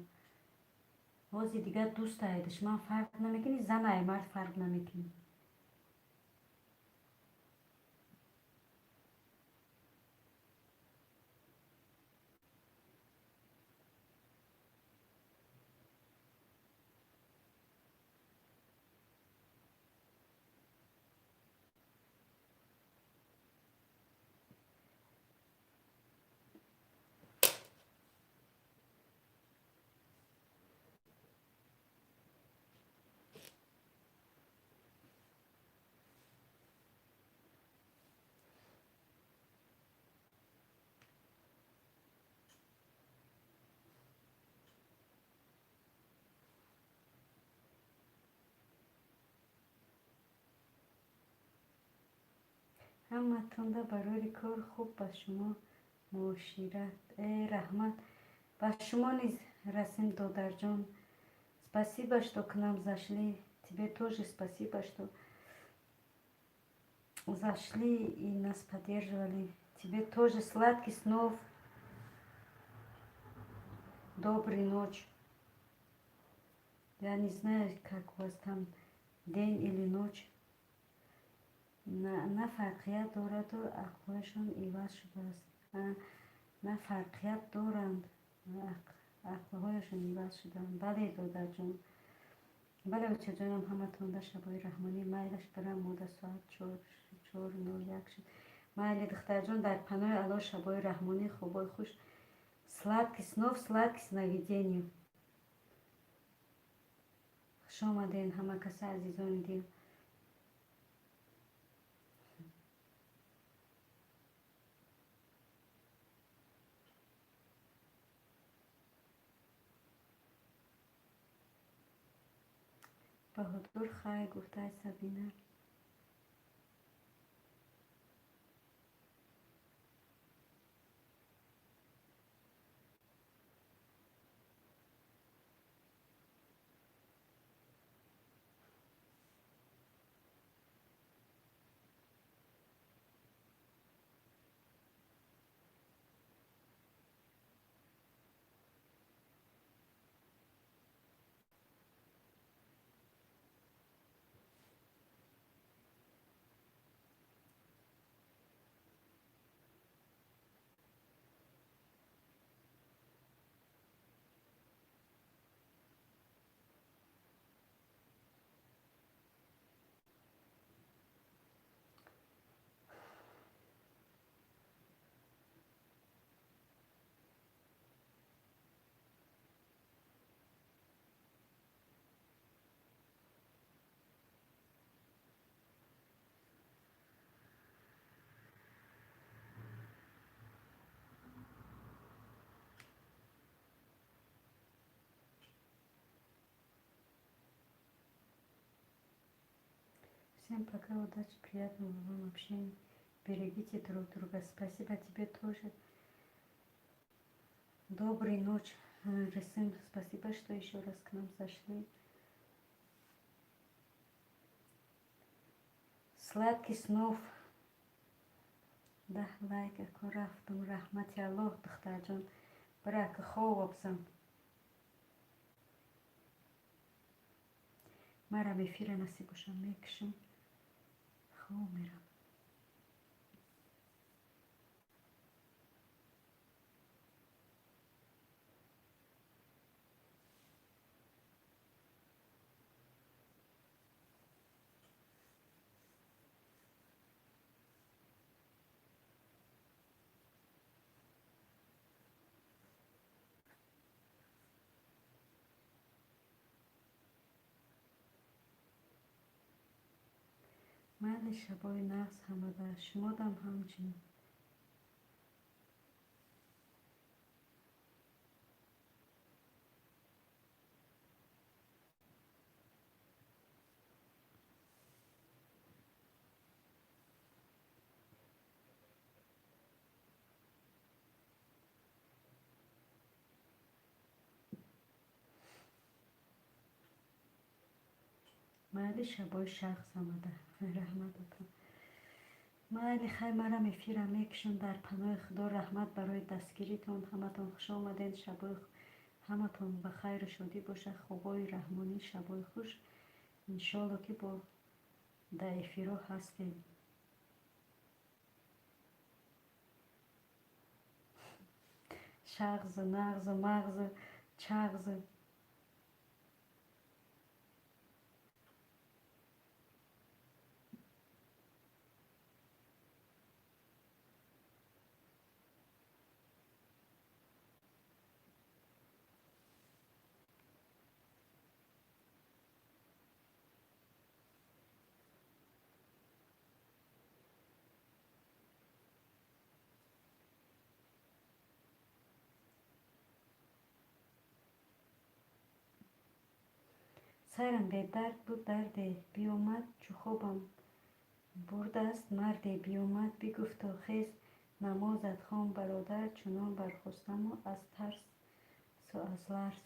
Speaker 1: Ҳозир дигар дӯст ай душман фарқ намекунӣ, зан ай мард фарқ намекунӣ. Ҳаматонда барори кор хуб, ба шумо муошират. Э, раҳмат, ба шумо низ расим, додарҷон. Спасибо, что к нам зашли. Тебе тоже спасибо, что Зашли и нас поддерживали. Тебе тоже сладких снов. Доброй ночи. Я не знаю, как у вас там день или ночь. На фарқият дораду ақлҳояшон иваз шудааст. На фарқият доранд, ақлҳояшон иваз шуданд. Бале, додарҷон. Бале, очаҷонам, ҳаматонда шабои раҳмонӣ. Майлаш барам, мода соат 4:01 шуд. Майли, духтарҷон, дар паноҳи Аллоҳ, шабои раҳмонӣ, хобои хуш. Сладких снов, сладких сновидений. Хуш омадед, ҳама каса, азизони дил. Баҳодур хайр гуфтааст Сабина. Всем пока, удачи, приятного вам общения. Берегите друг друга. Спасибо тебе тоже. Доброй ночи, Рысым. Спасибо, что еще раз к нам зашли. Сладких снов. 10 лайк ако рафтум, раҳмати Аллоҳ, духтарҷон. Бирака хоб абзан. Марам эфира насиб бошам, мекушам. Хоб мерам. Майли, шабои нағз ҳамада, шумодам ҳамчунин. Майли, шабои шахс омада. Раҳмататон. Майли, хай, марам эфира мекушам. Дар паноҳи Худо, раҳмат барои дастгиритон. Ҳаматон хуш омадед. Шабои ҳаматон ба хайру шодӣ бошад. Хобои раҳмонӣ, шабои хуш. Иншоалло, ки бо дар эфиро ҳастем. Шағзу, нағзу, мағзу, чағзу. Сарам бедард буд, дарде биомад, чу хобам бурдааст марде биомад, бигуфту: хез, намозат хон, бародар. Чунон бархостаму аз тарсу аз ларз.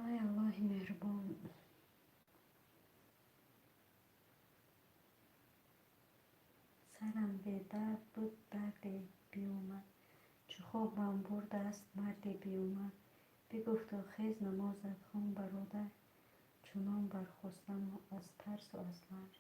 Speaker 1: Ай, Аллоҳи меҳрубон. Сарам бедард буд, дарде биёмад, чу хобам бурдааст марде биёмад. Бигуфту: «Хез, намозат хон, бародар». Чунон бархостаму аз тарсу аз ларз.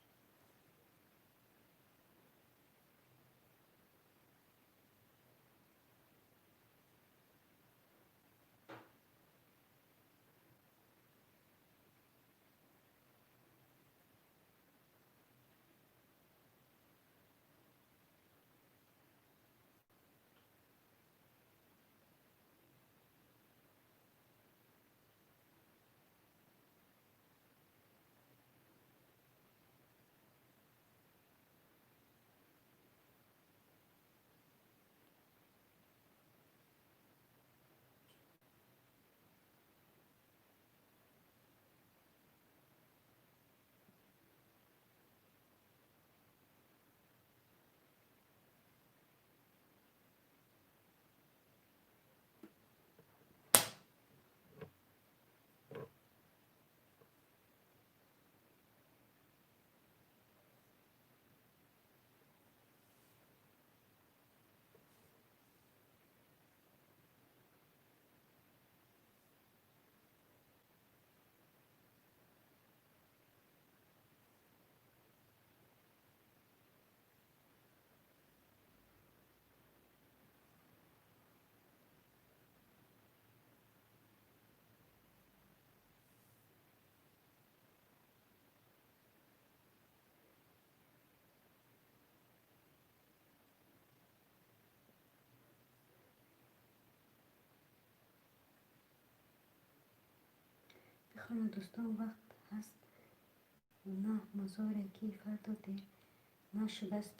Speaker 1: Бихонед, дӯстон, вақт ҳаст, на мазоре, ки фардо дер нашудааст.